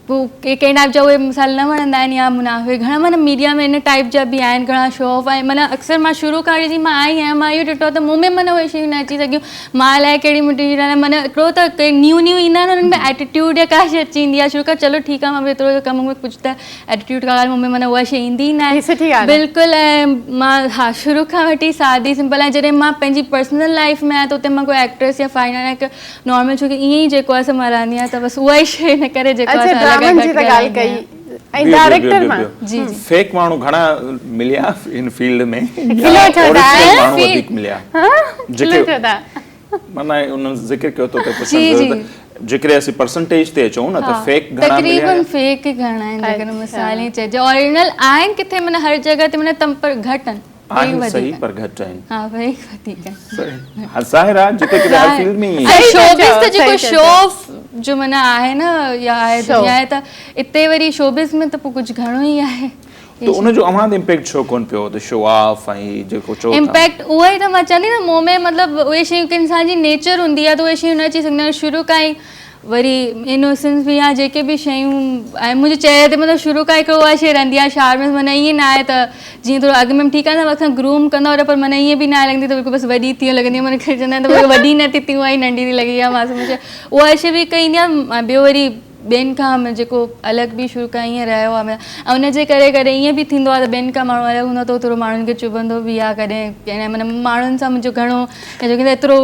پوء ڪي ڪنهن ٽائيپ جا اهي مثال نه وڻندا آهن يا منافق گهڻا معنيٰ ميڊيا ۾ ان ٽائيپ جا به آهن گهڻا شو آف ۽ معنيٰ اڪثر مان شروع کان وٺي جي مان آئي آهيان مان اهو ڏٺو آهي ته مون ۾ معنيٰ اهي شيون نه اچي سگهيون مان الائي ڪهڙي مٽيريل آهيان معنيٰ هڪڙو ته ڪي نيو نيو ايندا آهن انهن ۾ ايٽيٽيوڊ يا ڪا شي اچي ويندي آهي شروع کان چلو ٺيڪ آهي مان به ايترو ڪم ۾ ڪجهه ته ايٽيٽيوڊ ڪا ڳالهه مون ۾ معنيٰ اها شي ايندي ئي نه آهي سٺي ڳالهه بلڪل ۽ مان ها شروع کان وٺي سادي سمپل آهيان جڏهن مان پنهنجي پرسنل لائف ۾ آهيان ته اتي مان ڪوئي ايڪٽريس يا فائنل آهيان نارمل ڇوڪري ائين ئي جيڪو آهي سو مان رهندي آهيان ته بس اها ئي شيء ان ڪري جيڪو آهي اڇا ڊرامن جي ته ڳالهه ڪئي ۽ ڊائريڪٽر مان جي جي فيڪ ماڻهو گهڻا مليا ان فيلڊ ۾ کلو ڇو ٿا ماڻهو وڌيڪ مليا کلو ڇو ٿا معنيٰ انهن ذڪر ڪيو ته پڇڻ ضرورت جيڪڏهن اسين پرسنٽيج تي اچون نه ته فيڪ گهڻا مليا تقريبن فيڪ ئي گهڻا آهن جيڪڏهن مثال ئي چئجي اوريجنل آهن ڪٿي معنيٰ هر جڳهه تي معنيٰ تم پر گهٽ آهن آهن صحيح پر گهٽ آهن. ها فيڪ وڌيڪ آهن. صحيح ظاهر آهي جتي ڪٿي هر فيلڊ ۾ ائين آهي. شوبز ته جيڪو شو آف جو معنيٰ آهي نه يا آهي دنيا آهي ته اتي وري شوبز ۾ ته پوء ڪجهه گهڻو ئي آهي. ته ان جو اوهان تي امپيڪٽ ڇو ڪونه پيو ته شو آف ۽ هي جيڪو چئو ٿا. امپيڪٽ اهو ئي ته مان چوان ٿي نه مون ۾ مطلب اهي شيون هڪ انسان جي نيچر هوندي آهي ته اهي شيون نه اچي سگهنديون آهن شروع کان ئي وري انوسنس به يا جيڪي به شيون ۽ منهنجي چهري تي مطلب شروع کان هڪڙو اها شي رهندي آهي شارپنيس معنيٰ ائين نه آهي ته جيئن ٿورو اڳ ۾ به ٺيڪ آهي نه اسان گروم ڪندا هئا پر معنيٰ ائين به نه آهي لڳندي ته بلڪل بس وڏي ٿي لڳندي آهي معنيٰ چوندا آهن ته وڏي نه ٿي ٿي اها ئي ننڍي ٿي لڳي يا معصوم شي اها شي به هڪ ايندي آهي ۽ ٻيو وري ٻين کان جيڪو الڳ به شروع کان ائين رهيو آهي ۽ ان جي ڪري ڪڏهن ائين به ٿيندو آهي ته ٻين کان ماڻهو الڳ هوندو آهي ته ٿورو ماڻهن کي چڀندو به آهي ڪڏهن ڪنهن معنيٰ ماڻهن سان منهنجو گهڻو ايترو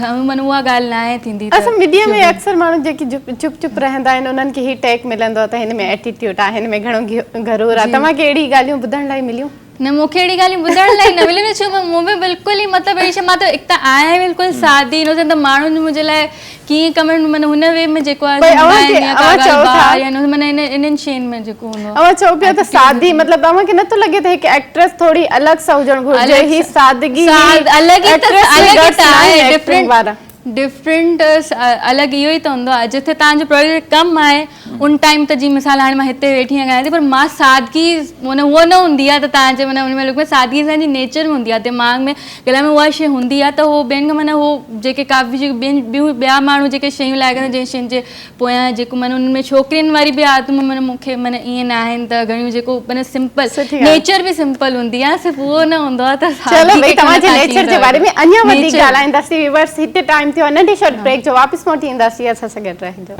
ٺهون معنيٰ اها ڳالهه ناهي ٿيندي ته اصل ميڊيا ۾ اڪثر ماڻهو جيڪي چپ چپ رهندا آهن انهن کي هي ٽيگ ملندو آهي ته هن ۾ ايٽيٽيوڊ آهي هن ۾ گهڻو غرور آهي توهان کي اهڙي ڳالهيون ٻڌڻ لاء مليون؟ نه مون کي اهڙي ڳالهيون ٻڌڻ لاء نه مليون نه ڇو مون ۾ بلڪل ئي مطلب اهڙي شي مان ته هڪ ته آهيان ئي بلڪل سادي انوسينٽ ته ماڻهن منهنجي لاء ڪيئن ڪمينٽ معنيٰ هن وي ۾ جيڪو آهي ڀئي اوهان کي اوهان چئو ٿا يا معنيٰ انهن شين ۾ جيڪو هوندو آهي اوهان چئو پيا ته سادي مطلب اوهان کي نٿو لڳي ته هڪ ايڪٽريس ٿوري الڳ سان هجڻ گهرجي هي سادگي هي الڳ ئي ته الڳ ئي ته آهي ڊفرنٽ ڊفرنٽ الڳ اهو ئي ته هوندو آهي جتي توهان جو پروجيڪٽ ڪم آهي ان ٽائيم ته جي مثال هاڻي مان هتي ويٺي آهيان ڳالهايان ٿي پر مان سادگي معنيٰ هوء نه هوندي آهي ته توهان جي معنيٰ ان ۾ لڪ ۾ سادگي انسان جي نيچر ۾ هوندي آهي دماغ ۾ ڳالهائڻ ۾ اها شيء هوندي آهي ته هو ٻين کان معنيٰ هو جيڪي ڪافي جيڪي ٻين ٻيون ٻيا ماڻهو جيڪي شيون لائق ڪندا جنهن شين جي پويان جيڪو معنيٰ انهن ۾ ڇوڪرين واري به عادتون معنيٰ مون کي معنيٰ ائين نه آهن ته گهڻيون جيڪو معنيٰ سمپل نيچر به سمپل هوندي آهي صرف اهو نه هوندو آهي ته چلو ڀئي توهان جي نيچر جي باري ۾ اڃا وڌيڪ ڳالهائينداسين ويورس هتي ٽائيم ٿيو آهي ننڍي شارٽ بريڪ جو واپس موٽي اينداسين اسان سان گڏ رهجو.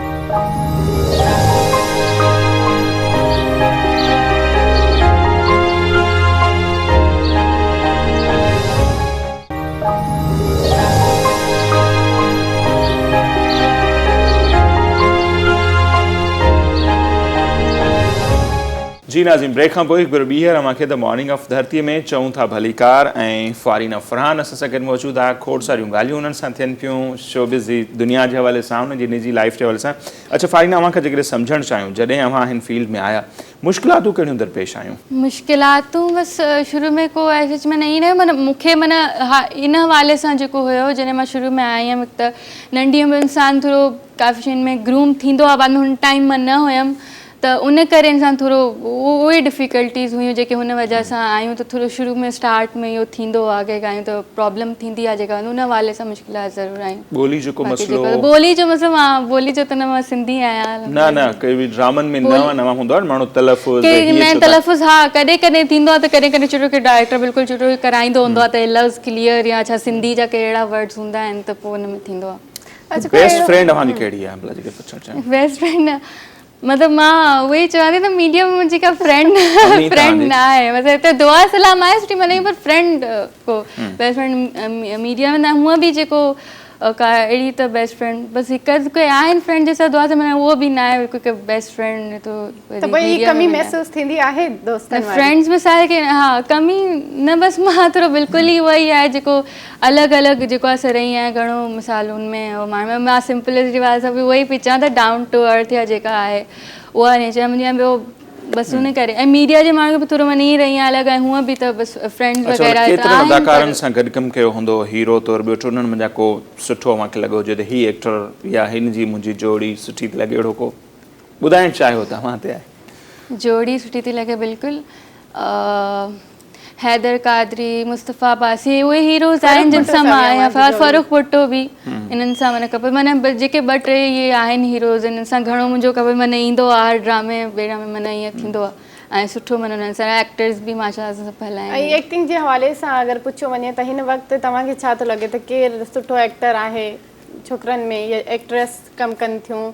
جي ناظرين بريڪ کان پوء هڪ ڀيرو ٻيهر اوهان کي the morning of ڌرتي ۾ چئون ٿا ڀليڪار ۽ فارينا فرحان اسان سان گڏ موجود آهي کوڙ ساريون ڳالهيون انهن سان ٿين پيون شوبز جي دنيا جي حوالي سان ان جي نجي لائيف جي حوالي سان اڇا فارينا اوهان کان جيڪڏهن سمجهڻ چاهيون جڏهن اوهان هن فيلڊ ۾ آيا مشڪلاتون ڪهڙيون درپيش آيون؟ مشڪلاتون بس شروع ۾ ڪو ايز سچ معنيٰ ائين نه معنيٰ مون کي معنيٰ ها ان حوالي سان جيڪو هيو جڏهن مان شروع ۾ آئي هيم هڪ ته ننڍي هيم انسان ٿورو ڪافي شين ۾ گروم ٿيندو آهي بعد ۾ هن ٽائيم مان نه هيم ته ان ڪري انسان ٿورو اهي ڊفيڪلٽيز هيون جيڪي هن وجه سان آيون ته ٿورو شروع ۾ اسٽارٽ ۾ اهو ٿيندو آهي ڪي ڳايون ته پرابلم ٿيندي آهي جيڪا ان حوالي سان مشڪلات ضرور آيون. ٻولي جو ڪو مسئلو؟ ٻولي جو مسئلو مان ٻولي جو ته نه مان سنڌي آهيان. نه نه ڪي به ڊرامن ۾ نوان نوان هوندو آهي ماڻهو تلفظ ڪي نه تلفظ ها ڪڏهن ڪڏهن ٿيندو آهي ته ڪڏهن ڪڏهن چٽو ڪي ڊائريڪٽر بلڪل چٽو ڪرائيندو هوندو آهي ته لفظ ڪليئر يا ڇا سنڌي جا ڪهڙا ورڊز هوندا آهن ته پوء ان ۾ ٿيندو آهي. بيسٽ فرينڊ اوهان جي ڪهڙي آهي ڀلا جيڪڏهن پڇڻ چاهيان. بيسٽ فرينڊ مطلب مان اهو ئي چوان ٿي ته ميڊيا ۾ منهنجي ڪا فرينڊ فرينڊ نه آهي مطلب هتي دعا سلام آهي سٺي ملي پر فرينڊ ڪو بيسٽ فرينڊ ميڊيا ۾ نه هونء به جيڪو ڪا اهڙي ته بيسٽ فرينڊ بس هڪ اڌ ڪوئي آهن فرينڊ جنهن سان دعا سلام اهو به نه آهي ڪو بيسٽ فرينڊ ته ته پوء هي ڪمي محسوس ٿيندي آهي دوستن واري فرينڊز مثال کي ها ڪمي نه بس مان ٿورو بلڪل ئي اها ئي آهي جيڪو الڳ الڳ جيڪو آهي سو رهي آهيان گهڻو مثال ان ۾ هو ماڻهو مان سمپلسٽي واري سان به اهو ئي پئي چوان ته ڊائون ٽو ارٿ يا جيڪا آهي اها نيچر منهنجي ۽ ٻيو بس ان ڪري ۽ ميڊيا جي ماڻهن کي به ٿورو مان ائين رهي آهيان الڳ ۽ هونء به ته بس فرينڊز وغيره ته ڪيترن اداڪارن سان گڏ ڪم ڪيو هوندو هيرو طور ٻيو ٽيو انهن منجهان ڪو سٺو اوهان کي لڳو هجي ته هي ايڪٽر يا هن جي منهنجي جوڙي سٺي ٿي لڳي اهڙو ڪو ٻڌائڻ چاهيو ته اوهان تي آهي. جوڙي سٺي ٿي لڳي بلڪل. حيدر قادري، مصطفيٰ عباسي اهي هيروز آهن جن سان مان آهيان فرخ ڀٽو به انهن سان معنيٰ ڪپل معنيٰ جيڪي ٻه ٽي اهي آهن هيروز انهن سان گهڻو منهنجو ڪپل معنيٰ ايندو آهي هر ڊرامي ٻيرامي معنيٰ ائين ٿيندو آهي ۽ سٺو معنيٰ انهن سان ايڪٽرز به ماشاء الله سڀ ڀلا آهن. ۽ ايڪٽنگ جي حوالي سان اگر پڇيو وڃي ته هن وقت توهان کي ڇا ٿو لڳي ته ڪير سٺو ايڪٽر آهي ڇوڪرن ۾ يا ايڪٽريس ڪم ڪن ٿيون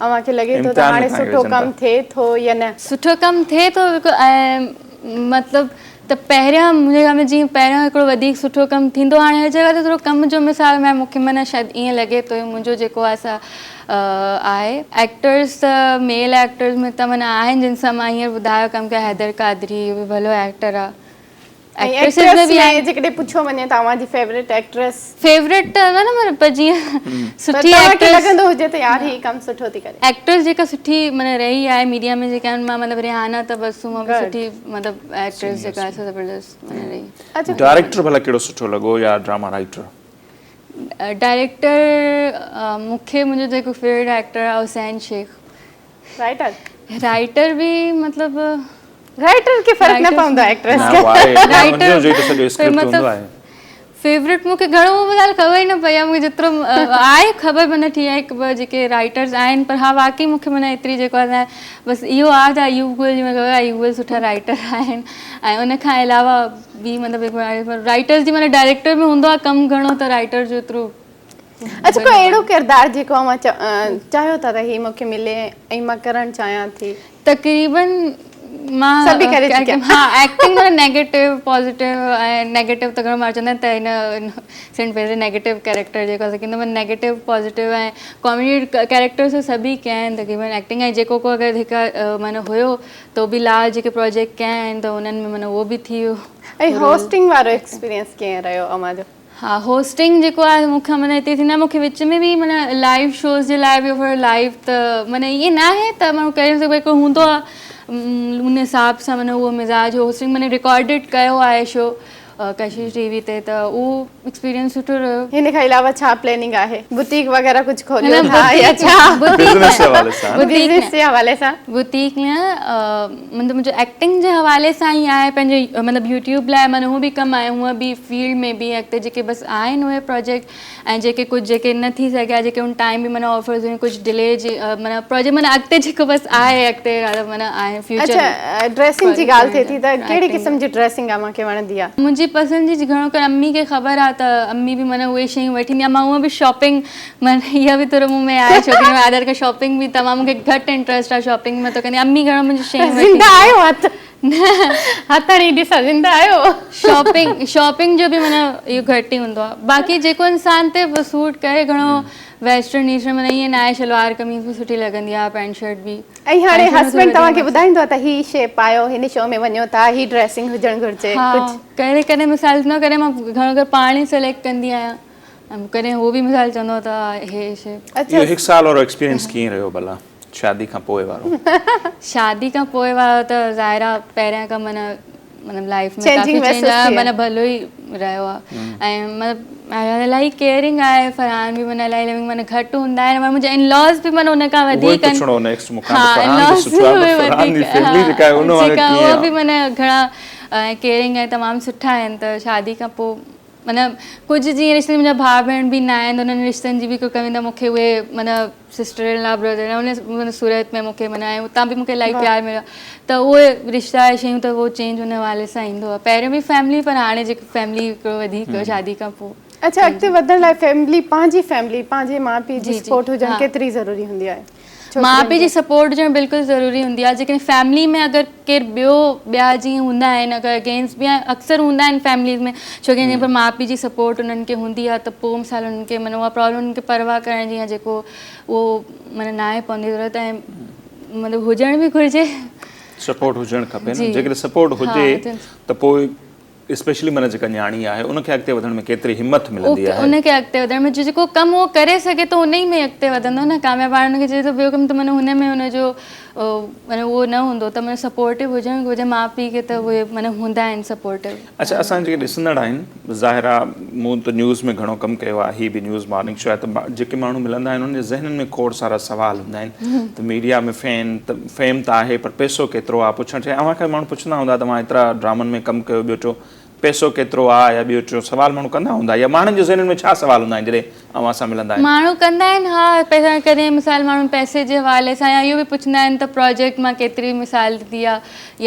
اوهان کي لڳي ٿو ته هاڻي سٺو ڪم ٿئي ٿو يا نه؟ سٺو ڪم ٿئي ٿو بلڪل ۽ مطلب ته پهريان منهنجي خيال ۾ جيئن پهريان هڪڙو وڌيڪ سٺو ڪم ٿيندو هاڻي هر جڳهه تي ٿورو ڪم جو مثال ۾ مونکي معنيٰ شايد ائين لڳي ٿو منهنجو جيڪو آهي سا آهي ايڪٽرس ته ميل ايڪٽرس ۾ ته معنيٰ آهن جن سان مان هينئر ٻڌايو ڪم ڪيو حيدر قادري اهو به ڀلو ايڪٽر آهي ۽ ايڪٽريس ۾ جيڪڏهن پڇيو وڃي ته اوهان جي فيورٽ ايڪٽريس؟ فيورٽ ته نه نه پر جيئن سٺي ايڪٽريس لڳندو هجي ته يار هي ڪم سٺو ٿي ڪري. ايڪٽريس جيڪا سٺي معنيٰ رهي آهي ميڊيا ۾ جيڪا آهن مان مطلب ريحانه تبسم اها به سٺي مطلب ايڪٽريس جيڪا آهي سو زبردست معنيٰ رهي. ڊائريڪٽر ڀلا ڪهڙو سٺو لڳو يا ڊراما رائيٽر؟ ڊائريڪٽر مون کي منهنجو جيڪو فيورٽ ايڪٽر آهي حسين شيخ. رائيٽر؟ رائيٽر به مطلب رائيٽر کي فرق نه پوندو آهي ايڪٽريس کي. رائيٽر مطلب فيورٽ مونکي گهڻو مطلب خبر ئي نه پئي آهي مونکي جيترو آهي خبر معنيٰ ٺيڪ آهي هڪ ٻه جيڪي رائيٽرز آهن پر ها واقعي مونکي معنيٰ ايتري جيڪو آهي بس اهو آهي ته ايوب گل جي مطلب ايوب گل سٺا رائيٽر آهن ۽ ان کان علاوه به مطلب رائيٽرز جي معنيٰ ڊائريڪٽر ۾ هوندو آهي ڪم گهڻو ته رائيٽر جو ايترو اڇا ڪو اهڙو ڪردار جيڪو اوهان چاهيو ٿا ته هي مون کي ملي ۽ مان ڪرڻ چاهيان ٿي. تقريبن مان سڀ ئي ڪري چڪيا. ها ايڪٽنگ معنيٰ نيگيٽو پازيٽو ۽ نيگيٽو ته گهڻو ماڻهو چوندا آهن ته هن سنڊ فيس نيگيٽو ڪيريڪٽر جيڪو اسان ڪندو معنيٰ نيگيٽو پازيٽو ۽ ڪاميڊي ڪيريڪٽر سڀ ئي ڪيا آهن تقريبن ايڪٽنگ ۽ جيڪو ڪو اگر هڪ معنيٰ هيو ته به لاء جيڪي پروجيڪٽ ڪيا آهن ته انهن ۾ معنيٰ اهو به ٿي ويو. ۽ هوسٽنگ وارو ايڪسپيرينس ڪيئن رهيو اوهان جو؟ ها هوسٽنگ جيڪو آهي مون کان معنيٰ هتي ٿيندا مون کي وچ ۾ به معنيٰ لائيو شوز جي لاء به آفر لائيو ته معنيٰ ائين نه آهي ته ماڻهو ڪري نه سگهبو هڪڙو هوندو آهي ان حساب سان معنيٰ اهو مزاج هوسٽنگ معنيٰ رڪارڊيڊ ڪيو آهي شو ڪشش ٽي وي تي ته اهو ايڪسپيرينس سٺو رهيو. هن کان علاوه ڇا پلاننگ آهي؟ بوتيڪ وغيره ڪجهه کوليو ٿا يا ڇا؟ بزنس جي حوالي سان. بزنس جي حوالي سان. بوتيڪ نه مطلب منهنجو ايڪٽنگ جي حوالي سان ئي آهي پنهنجو مطلب يوٽيوب لاء معنيٰ هو به ڪم آهي هونء به فيلڊ ۾ به اڳتي جيڪي بس آهن اهي پروجيڪٽ ۽ جيڪي ڪجهه جيڪي نه ٿي سگهيا جيڪي ان ٽائيم به معنيٰ آفرز هيون ڪجهه ڊلي جي معنيٰ پروجيڪٽ معنيٰ اڳتي جيڪو بس آهي اڳتي معنيٰ آهي فيوچر اڇا ڊريسنگ جي ڳالهه ٿئي ٿي ته ڪهڙي قسم جي ڊريسنگ اوهان کي وڻندي آهي؟ منهنجي پسند جي گهڻو ڪري امي کي خبر آهي ته امي به معنيٰ اهي شيون وٺي ايندي آهي مان هونء به شاپنگ معنيٰ اها به ٿورو مون ۾ آهي ڇوڪري ۾ عادت کان شاپنگ به تمام مون کي گهٽ انٽرسٽ آهي شاپنگ ۾ ته ڪندي امي گهڻو منهنجي شيون وٺي زنده آهيو هٿ هٿ هڻي ڏسان زنده آهيو. شاپنگ شاپنگ جو به معنيٰ اهو گهٽ ئي هوندو آهي باقي جيڪو انسان تي سوٽ ڪري گهڻو ويسٽرن ايسٽرن معنيٰ ائين ناهي شلوار قميص به سٺي لڳندي آهي پينٽ شرٽ به. ۽ هاڻي هسبنڊ توهان کي ٻڌائيندو آهي ته هي شي پايو هن شو ۾ وڃو ٿا هي ڊريسنگ هجڻ گهرجي ڪجهه. ها ڪڏهن ڪڏهن مثال نه ڪڏهن مان گهڻو ڪري پاڻ ئي سليڪٽ ڪندي آهيان ۽ ڪڏهن هو به مثال چوندو آهي ته هي شي. اهو هڪ سال وارو ايڪسپيرينس ڪيئن رهيو ڀلا؟ شادي کان پوء وارو. شادي کان پوء وارو ته ظاهر آ پهريان کان معنيٰ مطلب لائيف ۾ ڪافي چينج آيو معنيٰ ڀلو ئي رهيو آ ۽ مطلب الاهي ڪيئرنگ آهي فرحان به معنيٰ الاهي لونگ معنيٰ گهٽ هوندا آهن پر منهنجا ان لاز به معنيٰ ان کان وڌيڪ آهن ها ان لاز به وڌيڪ جيڪا اها به معنيٰ گهڻا ڪيئرنگ ۽ تمام سٺا آهن ته شادي کان پوء معنيٰ ڪجهه جيئن رشتن منهنجا ڀاء ڀيڻ به نه آهن انهن رشتن جي به ڪو ڪمي نه مون کي اهي معنيٰ سسٽر ان لا برادر ان لا ان صورت ۾ مون کي معنيٰ ۽ اتان به مون کي الاهي پيار مليو ته اهي رشتا ۽ شيون ته اهو چينج ان حوالي سان ايندو آهي پهريون به فيملي پر هاڻي جيڪو فيملي هڪڙو وڌيڪ شادي کان پوء. اڇا اڳتي وڌڻ لاء فيملي پنهنجي فيملي پنهنجي ماء پيء جي سپورٽ هجڻ ڪيتري ضروري هوندي آهي؟ ماء پيء جي سپورٽ هجڻ بلڪل ضروري هوندي آهي جيڪڏهن فيملي ۾ اگر ڪير ٻيو ٻيا جيئن هوندا آهن اگر اگينسٽ به اڪثر هوندا آهن فيمليز ۾ ڇو ڪي پر ماء پيء جي سپورٽ انهن کي هوندي آهي ته پوء مثال انهن کي معنيٰ اها پرابلم انهن کي پرواهه ڪرڻ جي يا جيڪو اهو معنيٰ ناهي پوندي ضرورت ۽ مطلب هجڻ به گهرجي. سپورٽ هجڻ کپي نه جيڪڏهن سپورٽ هجي ته پوء. اسپيشلي معنيٰ جيڪا نياڻي آهي ان کي اڳتي وڌڻ ۾ ڪيتري همٿ ملندي آهي. ان کي اڳتي وڌڻ ۾ جيڪو ڪم هو ڪري سگهي ٿو ان ئي ۾ اڳتي وڌندو نه ڪامياب. هاڻي ان کي چئي ٿو ٻيو ڪم ته معنيٰ هن ۾ هن جو معنيٰ اهو نه هوندو ته معنيٰ سپورٽو هجڻ گهرجي ماء پيء کي ته اهي معنيٰ هوندا آهن سپورٽو. اڇا اسان جيڪي ڏسندڙ آهن ظاهر آ مون ته نيوز ۾ گهڻو ڪم ڪيو آهي هي به نيوز مارننگ شو آهي ته جيڪي ماڻهو ملندا آهن انهن جي ذهنن ۾ کوڙ سارا سوال هوندا آهن ته ميڊيا ۾ فين ته فيم ته آهي پر پئسو ڪيترو آ پڇڻ چاهي اوهان کان ماڻهو پڇندا هوندا ته اوهان ايترا ڊرامن ۾ ڪم ڪيو ٻيو ٽيو پئسو ڪيترو آ يا ٻيو ٽيو سوال ماڻهو ڪندا هوندا يا ماڻهن جي ذهنن ۾ ڇا سوال هوندا آهن جڏهن اوهان سان ملندا آهن؟ ماڻهو ڪندا آهن ها پئسا ڪڏهن مثال ماڻهو پئسي جي حوالي سان يا اهو به پڇندا آهن ته پراجيڪٽ مان ڪيتري مثال ٿي آ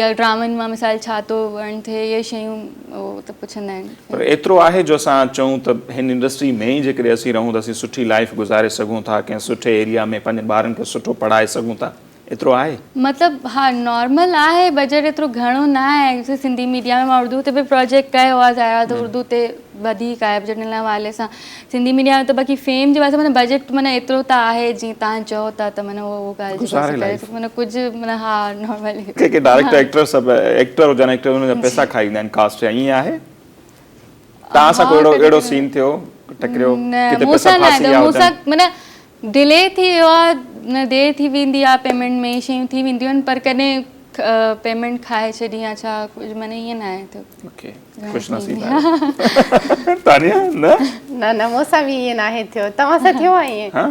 يا ڊرامن مان مثال ڇا ٿو ارن ٿئي اهي شيون اهو ته پڇندا آهن. پر ايترو آهي جو اسان چئون ته هن انڊسٽري ۾ ئي جيڪڏهن اسين رهون ته اسين سٺي لائيف گذاري سگهون ٿا ڪنهن سٺي ايريا ۾ پنهنجن ٻارن کي سٺو پڙهائي سگهون ٿا ايترو آهي؟ مطلب ها نارمل آهي بجيٽ ايترو گهڻو نه آهي سنڌي ميڊيا ۾ مان اردو تي به پروجيڪٽ ڪيو آهي ظاهر آهي ته اردو تي وڌيڪ آهي بجيٽ ان حوالي سان سنڌي ميڊيا ۾ ته باقي فيم جي واسطي معنيٰ بجيٽ معنيٰ ايترو ته آهي جيئن توهان چئو ٿا ته معنيٰ اهو ڳالهه معنيٰ ڪجهه معنيٰ ها نارمل ڪي ڪي ڊائريڪٽر ايڪٽر سڀ ايڪٽر هجن ايڪٽر انهن جا پئسا کائي ويندا آهن ڪاسٽ جا ائين آهي توهان سان ڪو اهڙو اهڙو سين ٿيو ٽڪريو ڪٿي پئسا ڦاسي ويا هجن؟ معنيٰ ڊلي ٿي ويو آ نه دير ٿي ويندي آ پيمينٽ ۾ شيون ٿي وينديون آهن پر ڪڏهن پيمينٽ کائي ڇڏي يا ڇا ڪجهه معنيٰ ائين ناهي ٿيو. اوڪي خوش نصيب آهيو تانيا نه؟ نه نه مون سان به ائين ناهي ٿيو توهان سان ٿيو آ ائين؟ ها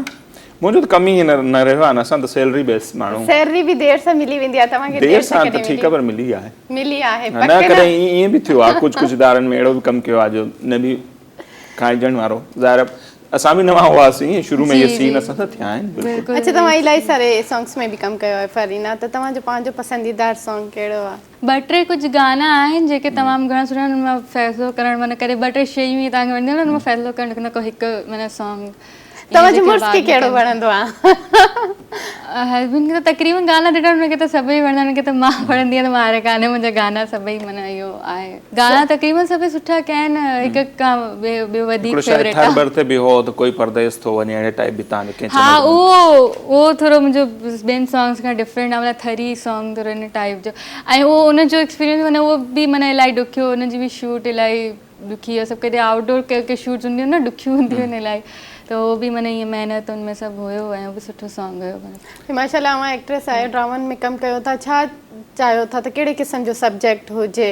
منهنجو ته ڪم ئي نه رهيو آ نه اسان ته سيلري بيس ماڻهو. سيلري به دير سان ملي ويندي آ توهان کي دير سان ته ٺيڪ آ پر ملي آهي. ملي آهي پڪ نه ڪڏهن ائين به ٿيو آ ڪجهه ڪجهه ادارن ۾ اهڙو به ڪم ڪيو آ جو نه به کائجڻ وارو ظاهر اسان به نوان هئاسين شروع ۾ اهي سين اسان سان ٿيا آهن بلڪل. اڇا توهان الاهي ساري سانگس ۾ به ڪم ڪيو آهي فرينا ته توهان جو پنهنجو پسنديدار سانگ ڪهڙو آهي؟ ٻه ٽي ڪجهه گانا آهن جيڪي تمام گهڻا سٺا آهن ان مان فيصلو ڪرڻ معنيٰ ڪڏهن ٻه ٽي شيون ئي توهان کي وڻنديون آهن ان مان فيصلو ڪرڻ ڏکيو ڪو هڪ معنيٰ سانگ توهان جي مڙس کي ڪهڙو وڻندو آ؟ هسبنڊ کي ته تقريبن گانا ڏٺا هن کي ته سڀئي وڻندا آهن هن کي ته مان وڻندي آهيان ته مان هر گاني منهنجا گانا سڀئي معنيٰ اهو آهي گانا تقريبن سڀئي سٺا ڪيا آهن هڪ هڪ کان ٻيو وڌيڪ هڪڙو شايد فيوريٽ ٿر آ. بر تي به هو ته ڪوئي پرديس ٿو وڃي اهڙي ٽائيپ به توهان جو ڪنهن ها چينل اهو اهو ٿورو منهنجو ٻين سانگس کان ڊفرنٽ آ معنيٰ ٿري سانگ ٿورو ان ٽائيپ جو ۽ اهو ان جو ايڪسپيرينس معنيٰ اهو به معنيٰ الاهي ڏکيو ان جي به شوٽ الاهي ڏکي هئي سڀ ڪڏهن آئوٽ ڊور ڪي ڪي شوٽس هونديون آهن نه ڏکيون هونديون آهن الاهي ته اهو به معنيٰ ائين محنت ان ۾ سڀ هيو ۽ اهو به سٺو سانگ هيو. ماشاء الله اوهان ايڪٽريس آهيو ڊرامن ۾ ڪم ڪيو ٿا ڇا چاهيو ٿا ته ڪهڙي قسم جو سبجيڪٽ هجي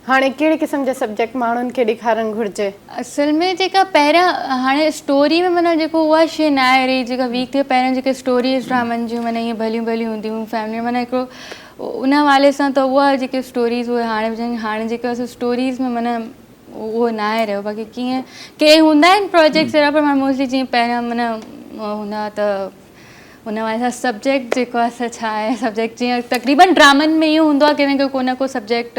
هاڻي ڪهڙي قسم جا سبجيڪٽ ماڻهن کي ڏيکارڻ گهرجي. اصل ۾ جيڪا پهريان هاڻي اسٽوري ۾ معنيٰ جيڪو اها شي ناهي رهي جيڪا ويڪ ٿي پهريان جيڪي اسٽوريز ڊرامن جون معنيٰ ائين ڀليون ڀليون هونديون هيون فيملي معنيٰ هڪڙو ان حوالي سان ته اها جيڪي اسٽوريز اهي هاڻي وجهن هاڻي جيڪا اسٽوريز ۾ معنيٰ اهو ناهي رهيو باقي ڪيئن ڪي هوندا آهن پروجيڪٽس اهڙا پر موسٽلي جيئن پهريان معنيٰ هوندا ته ان حوالي سان سبجيڪٽ جيڪو آهي سو ڇا آهي سبجيڪٽ جيئن تقريبن ڊرامن ۾ اهو هوندو آهي ڪنهن نه ڪو نه ڪو سبجيڪٽ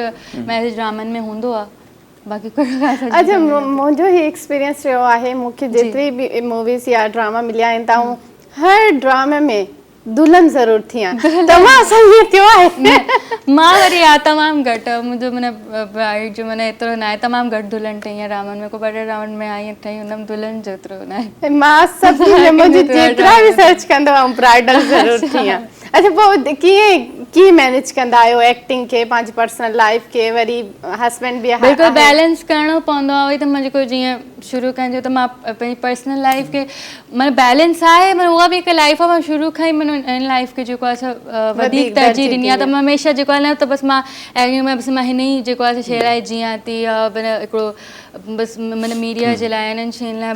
ميسج ڊرامن ۾ هوندو آهي باقي ڪهڙو خاص اڇا منهنجو هي ايڪسپيرينس رهيو آهي مون کي جيتري به موويز يا ڊراما مليا آهن ته آئون هر ڊرامي ۾ دلهن ضرور ٿيان توهان سان ائين ٿيو آهي؟ نه مان وري ها تمام گهٽ منهنجو معنيٰ برائيڊ جو معنيٰ ايترو ناهي تمام گهٽ دلهن ٺهي آهي ڊرامن ۾ ڪو ٻه ٽي ڊرامن ۾ آئي ٺهي هوندم دلهن جو ايترو ناهي. مان سڀني ۾ منهنجي جيترا به سرچ ڪندو آئون برائيڊل ضرور ٿيان. اڇا پوء ڪيئن ڪيئن مينيج ڪندا آهيو ايڪٽنگ کي پنهنجي پرسنل لائيف کي وري هسبينڊ به آهي. بلڪل بيلنس ڪرڻو پوندو آهي اهو ئي ته مان جيڪو جيئن شروع کان چيو ته مان پنهنجي پرسنل لائيف کي معنيٰ بيلنس آهي معنيٰ اها به هڪ لائيف آهي مان شروع کان ئي معنيٰ ان لائيف کي جيڪو آهي سو وڌيڪ ترجيح ڏني آهي ته مان هميشه جيڪو آهي نه ته بس مان ايڪٽنگ ۾ بس مان هن ئي جيڪو آهي سو شيء لاء جيئان ٿي يا معنيٰ هڪڙو بس معنيٰ ميڊيا جي لاء انهن شين لاء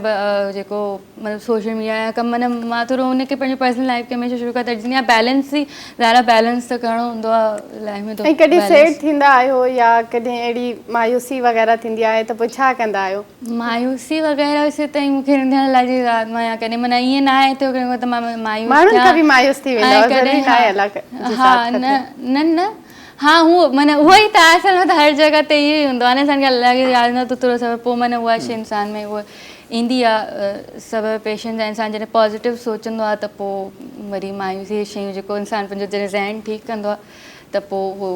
جيڪو مطلب سوشل ميڊيا يا ڪم معنيٰ مان ٿورو ان کي پنهنجي پرسنل لائيف کي هميشه شروع کان ترجيح ڏني آهي بيلنس ئي ظاهر آهي بيلنس ته ڪرڻو هوندو آهي لائيف ۾ ۽ ڪڏهن سيڊ ٿيندا آهيو يا ڪڏهن اهڙي مايوسي وغيره ٿيندي آهي ته پوء ڇا ڪندا آهيو؟ مايوسي وغيره ويسي تائين مون کي نه ٿيڻ لاء جي رات مان يا ڪڏهن معنيٰ ائين نه آهي ٿيو ڪڏهن ته مان مايوس ماڻهن کان به مايوس ٿي ويندا آهيو ضروري نه آهي الله جي ها نه نه نه ها هو معنيٰ اهو ئي ته آهي اصل ۾ ته هر جڳهه تي اهو ئي هوندو آهي نه انسان کي الله کي ياد ايندو آهي ته ٿورو صبر پوء معنيٰ اها شي انسان ۾ اها ايندي آهي صبر پيشنس ۽ انسان جڏهن پازيٽو سوچندو آهي ته پوء وري مايوسي جي شيون جيڪو انسان پنهنجو جڏهن ذهن ٺيڪ ڪندو آهي ته پوء اهو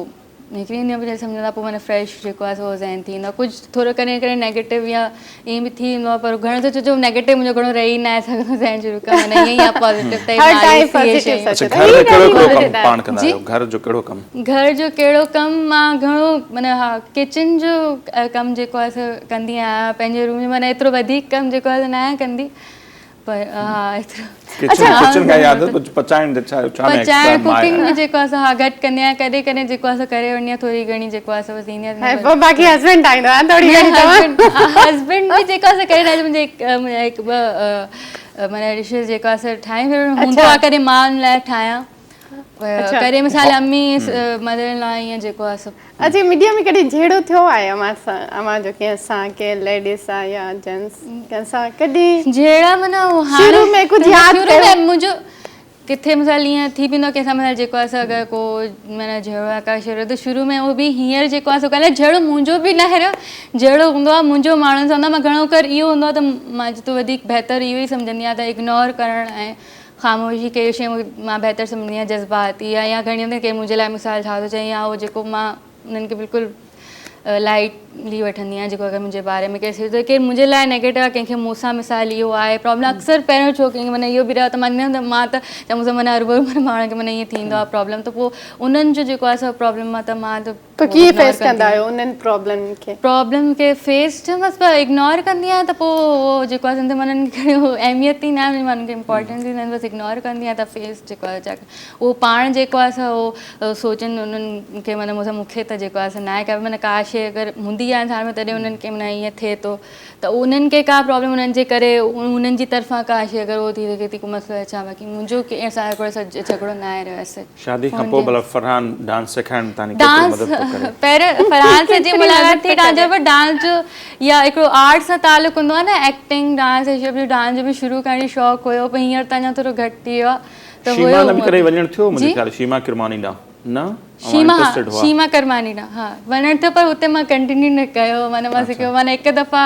نڪري ويندي آهيان پوء جڏهن سمجهندا پوء معنيٰ فريش جيڪو آهي سو ذهن ٿي ويندو آهي ڪجهه ٿورو ڪڏهن ڪڏهن نيگيٽو يا ائين به ٿي ويندو آهي پر گهڻو ته ڇو جو نيگيٽو منهنجو گهڻو رهي نه آهي سگهندو ذهن شروع کان معنيٰ ائين ئي آهي پازيٽو ته هر ٽائيم پازيٽو اڇا گهر ۾ ڪهڙو ڪهڙو ڪم پاڻ ڪندا آهيو گهر جو ڪهڙو ڪم؟ گهر جو ڪهڙو ڪم مان گهڻو معنيٰ ها ڪچن جو ڪم جيڪو آهي سو ڪندي آهيان پنهنجي روم جو معنيٰ ايترو وڌيڪ ڪم جيڪو آهي سو نه آهيان ڪندي پر ها ايترو ڪچن ڪچن کان ياد آيو پچائڻ ڇا ڇا ۾ پچائڻ ڪوڪنگ ۾ جيڪو آهي سو ها گهٽ ڪندي آهيان ڪڏهن ڪڏهن جيڪو آهي سو ڪري وٺندي آهيان ٿوري گهڻي جيڪو آهي سو بس ايندي آهي پوء باقي هسبينڊ ٺاهيندو آهي ٿوري گهڻي توهان هسبينڊ به جيڪو آهي سو ڪري ٺاهي منهنجي منهنجا هڪ ٻه معنيٰ ڊشز جيڪو آهي سو ٺاهي هوندو آهي ڪڏهن مان ان لاء ٺاهيان ڪڏهن مثال امي مدر ان لا ائين جيڪو آهي سو اچي ميڊيا ۾ ڪڏهن جهيڙو ٿيو آهي اوهان سان اوهان جو ڪنهن سان ڪنهن ليڊيز سان يا جينٽس ڪنهن سان ڪڏهن جهيڙا معنيٰ هاڻي شروع ۾ ڪجهه ياد شروع ۾ منهنجو ڪٿي مثال ائين ٿي پوندو ڪنهن سان مثال جيڪو آهي سو اگر ڪو معنيٰ جهيڙو يا ڪا شيء ته شروع ۾ اهو به هينئر جيڪو آهي سو ڪانه جهيڙو منهنجو به ناهي رهيو جهيڙو هوندو آهي منهنجو ماڻهن سان هوندو آهي مان گهڻو ڪر اهو هوندو آهي ته مان جيترو وڌيڪ بهتر اهو ئي سمجهندي آهيان ته اگنور ڪرڻ ۽ خاموشي ڪهڙي شيء مان بهتر سمجهندي آهيان جذباتي يا يا گهڻي هوندي ڪير منهنجي لاء مثال ڇا ٿو چئي يا اهو جيڪو مان انهن کي بلڪل لائيٽلي وٺندي آهيان جيڪو اگر منهنجي باري ۾ ڪير سوچي ٿو ڪير منهنجي لاء نيگيٽو آهي ڪنهن کي مون سان مثال اهو آهي پرابلم اڪثر پهريون ڇو ڪنهن کي معنيٰ اهو به رهيو ته مان ته مان ته مون سان معنيٰ هروڀرو ماڻهن کي معنيٰ ائين ٿيندو آهي پرابلم ته پوء انهن جو جيڪو آهي سو پرابلم آهي ته مان ته پوء ڪيئن فيس ڪندا آهيو انهن پرابلمن کي؟ پرابلم کي فيس چئون بس اگنور ڪندي آهيان ته پوء اهو جيڪو آهي سمجهه مان انهن کي اهميت ئي نه آهي مان انهن کي امپارٽنس ئي نه بس اگنور ڪندي آهيان ته فيس جيڪو آهي اهو پاڻ جيڪو آهي سو اهو سوچن انهن کي معنيٰ مون سان مون کي ته جيڪو آهي سو ناهي ڪا معنيٰ ڪا شيء اگر هوندي آهي انسان ۾ تڏهن انهن کي معنيٰ ائين ٿئي ٿو ته انهن کي ڪا پرابلم انهن جي ڪري انهن جي طرفان ڪا شيء اگر اهو ٿي سگهي ٿي ڪو مسئلو يا ڇا باقي منهنجو ڪنهن سان جهڳڙو ناهي رهيو ايس شادي کان پوء ڀلا فرحان ڊانس سيکارڻ ۾ تاني ڪيتري مدد ٿو ڪري؟ پهرين فرحان سان جيئن ملاقات ٿي ڊانس جو پر ڊانس جو يا هڪڙو آرٽ سان تعلق هوندو آهي نه ايڪٽنگ ڊانس هي سڀ ڊانس جو به شروع کان وٺي شوق هيو پر هينئر ته اڃا ٿورو گهٽ ٿي ويو آهي ته هيو شيما ڏانهن به ڪڏهن وڃڻ ٿيو منهنجي خيال شيما ڪرماني ڏانهن نه اوهان شيما ها انٽرسٽيڊ هئا شيما ڪرماني ڏانهن ها وڃڻ ٿيو پر اتي مان ڪنٽينيو نه ڪيو معنيٰ مان سکيو معنيٰ هڪ دفعا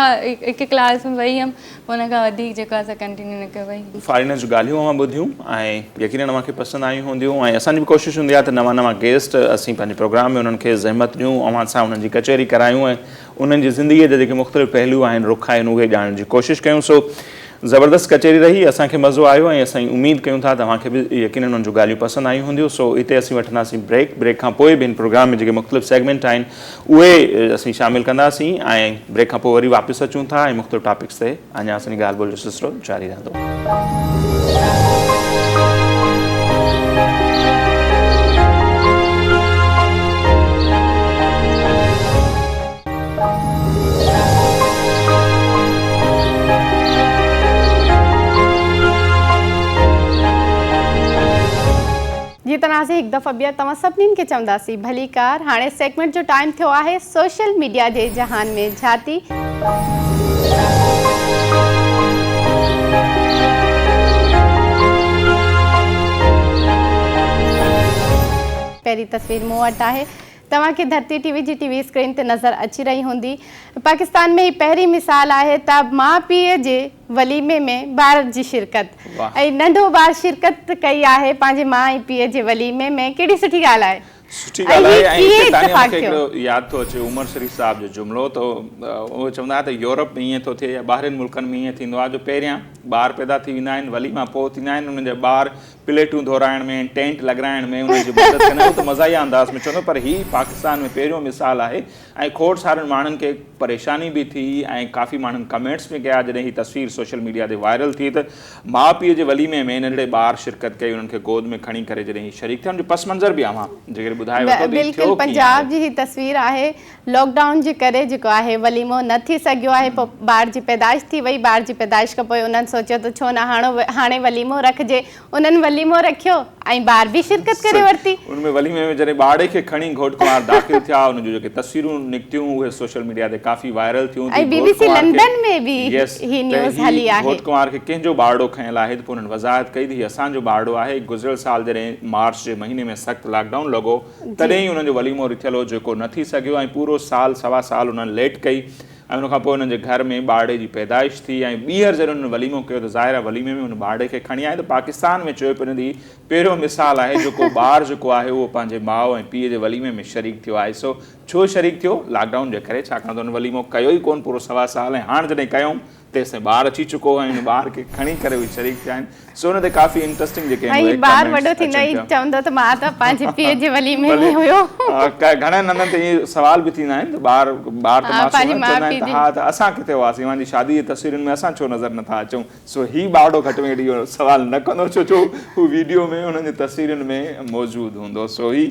هڪ ڪلاس ۾ وئي هيم ان کان وڌيڪ جيڪو آهي سو ڪنٽينيو نه ڪيو وئي. فارينرز جون ڳالهيون اوهان ٻڌيون ۽ يقينن اوهان کي پسند آيون هونديون ۽ اسان جي به ڪوشش هوندي آهي ته نوان نوان گيسٽ اسين پنهنجي پروگرام ۾ انهن کي زحمت ڏيون اوهان سان انهن جي ڪچهري ڪرايون ۽ انهن جي زندگي جا جيڪي مختلف پهلو آهن رخ آهن اهي ڄاڻڻ جي ڪوشش ڪيون سو زبردست ڪچهري رهي اسان کي مزو آيو ۽ اسين اميد ڪيون ٿا ته اوهان کي به يقينن انهن جون ڳالهيون پسند آيون هونديون سو هتي اسين وٺنداسين بريڪ بريڪ کان پوء به هن پروگرام ۾ جيڪي مختلف سيگمينٽ آهن اهي اسين شامل ڪنداسين ۽ بريڪ کان پوء وري واپس اچون ٿا ۽ مختلف ٽاپڪس تي اڃا اسان جي ڳالهه ٻولهه جو سلسلو جاري رهندو. جي تنازعي هڪ دفعو ٻيهر توهان سڀني کي چونداسين ڀليڪار هاڻي سيگمينٽ جو ٽائيم ٿيو آهي سوشل ميڊيا جي جهان ۾ جهاتي. پهرين تصوير مون وٽ آهي توهان کي ڌرتي ٽي وي جي ٽي وي اسڪرين تي نظر اچي رهي هوندي. پاڪستان ۾ هي پهرين مثال آهي ته ماء پيء جي وليمي ۾ ٻار جي شرڪت ۽ ننڍو ٻار شرڪت ڪئي آهي پنهنجي ماء ۽ پيء جي وليمي ۾ ڪهڙي سٺي ڳالهه آهي. سٺي ڳالهه آهي ۽ هتي تانيا مون کي هڪڙو ياد ٿو اچي عمر شريف صاحب جو جملو ته اهي چوندا هئا ته يورپ ۾ ائين ٿو ٿئي يا ٻاهرين ملڪن ۾ ائين ٿيندو آهي جو پهريان ٻار پيدا ٿي ويندا آهن وليما پوء ٿيندا آهن انهن جا ٻار پليٽون ڌورائڻ ۾ ٽينٽ لڳرائڻ ۾ انهن جي مدد ڪندا آهن ته مزاحيه انداز ۾ چوندو پر هي پاڪستان ۾ پهريون مثال آهي ۽ کوڙ سارن ماڻهن کي پريشاني به ٿي ۽ ڪافي ماڻهن ڪمينٽس به ڪيا جڏهن هي تصوير سوشل ميڊيا تي وائرل ٿي ته ماء پيء جي وليمي ۾ ننڍڙي ٻار شرڪت ڪئي انهن کي گود ۾ کڻي ڪري جڏهن هي شريڪ ٿيا ان جو پس منظر به اوهان جيڪڏهن ٻڌائي وٺو ته هي ٿيو بلڪل ڪيئن پنجاب آهي. جي هي تصوير آهي لاڪ ڊائون جي ڪري جيڪو آهي وليمو نه ٿي سگهيو آهي پوء ٻار جي پيدائش ٿي وئي ٻار جي پيدائش کان پوء انهن سوچيو ته ڇو نه هاڻو هاڻي وليمو رکجي انهن وليمو رکيو ۽ ٻار به شرڪت ڪري ورتي. ان ۾ وليمي ۾ جڏهن ٻارڙي کي کڻي گهوٽ ڪنوار داخل ٿيا ان جون جيڪي تصويرون نڪتيون اهي سوشل ميڊيا تي ڪافي وائرل ٿيون ۽ بي بي سي لنڊن ۾ به هي نيوز هلي آهي. گهوٽ ڪنوار کي ڪنهن جو ٻارڙو کنيل آهي ته پوء انهن وضاحت ڪئي ته هي اسان جو ٻارڙو آهي گذريل سال جڏهن مارچ جي مهيني ۾ سخت لاڪ ڊائون لڳو تڏهن ئي انهن جو وليمو رٿيل هو جيڪو نه ٿي سگهيو ۽ پورو سال سوا سال انهن ليٽ ڪئي. ۽ ان کان پوء انهن جي گهر ۾ ٻارڙي جي پيدائش ٿي ۽ ٻيهر جڏهن انهن وليمو ڪيو ته ظاهر آهي وليمي ۾ ان ٻارڙي کي کڻي آيا ته پاڪستان ۾ چيو پيو وڃي ته هي پهريون مثال آهي جو ڪو ٻار جيڪو آهي اهو پنهنجي ماء ۽ پيء جي وليمي ۾ شريڪ ٿيو آهي سو ڇو شريڪ ٿيو لاڪ ڊائون جي ڪري ڇاڪاڻ ته ان وليمو ڪيو ئي ڪونه پورو سوا سال ۽ هاڻ جڏهن ڪيائون تيستائين ٻار اچي چڪو هو ۽ ان ٻار کي کڻي ڪري اهي شريڪ ٿيا آهن سو ان تي ڪافي انٽرسٽنگ جيڪي آهن ۽ اهي ٻار وڏو ڪمينٽس ٿيندو اچن ۽ پيا. چوندو ته مان ته پنهنجي پيء جي وليمي ۾ هيو. گهڻن هنڌن تي ائين سوال به ٿيندا آهن ته ٻار ٻار ته ها معصوم پنهنجي آهن ماء چوندا آهن پيء ته جي. ها ته اسان ڪٿي هئاسين اوهان جي شادي جي تصويرن ۾ اسان ڇو نظر نٿا اچون سو هي ٻارڙو گهٽ ۾ گهٽ اهو سوال نه ڪندو ڇو جو هو ويڊيو ۾ انهن جي تصويرن ۾ موجود هوندو سو هي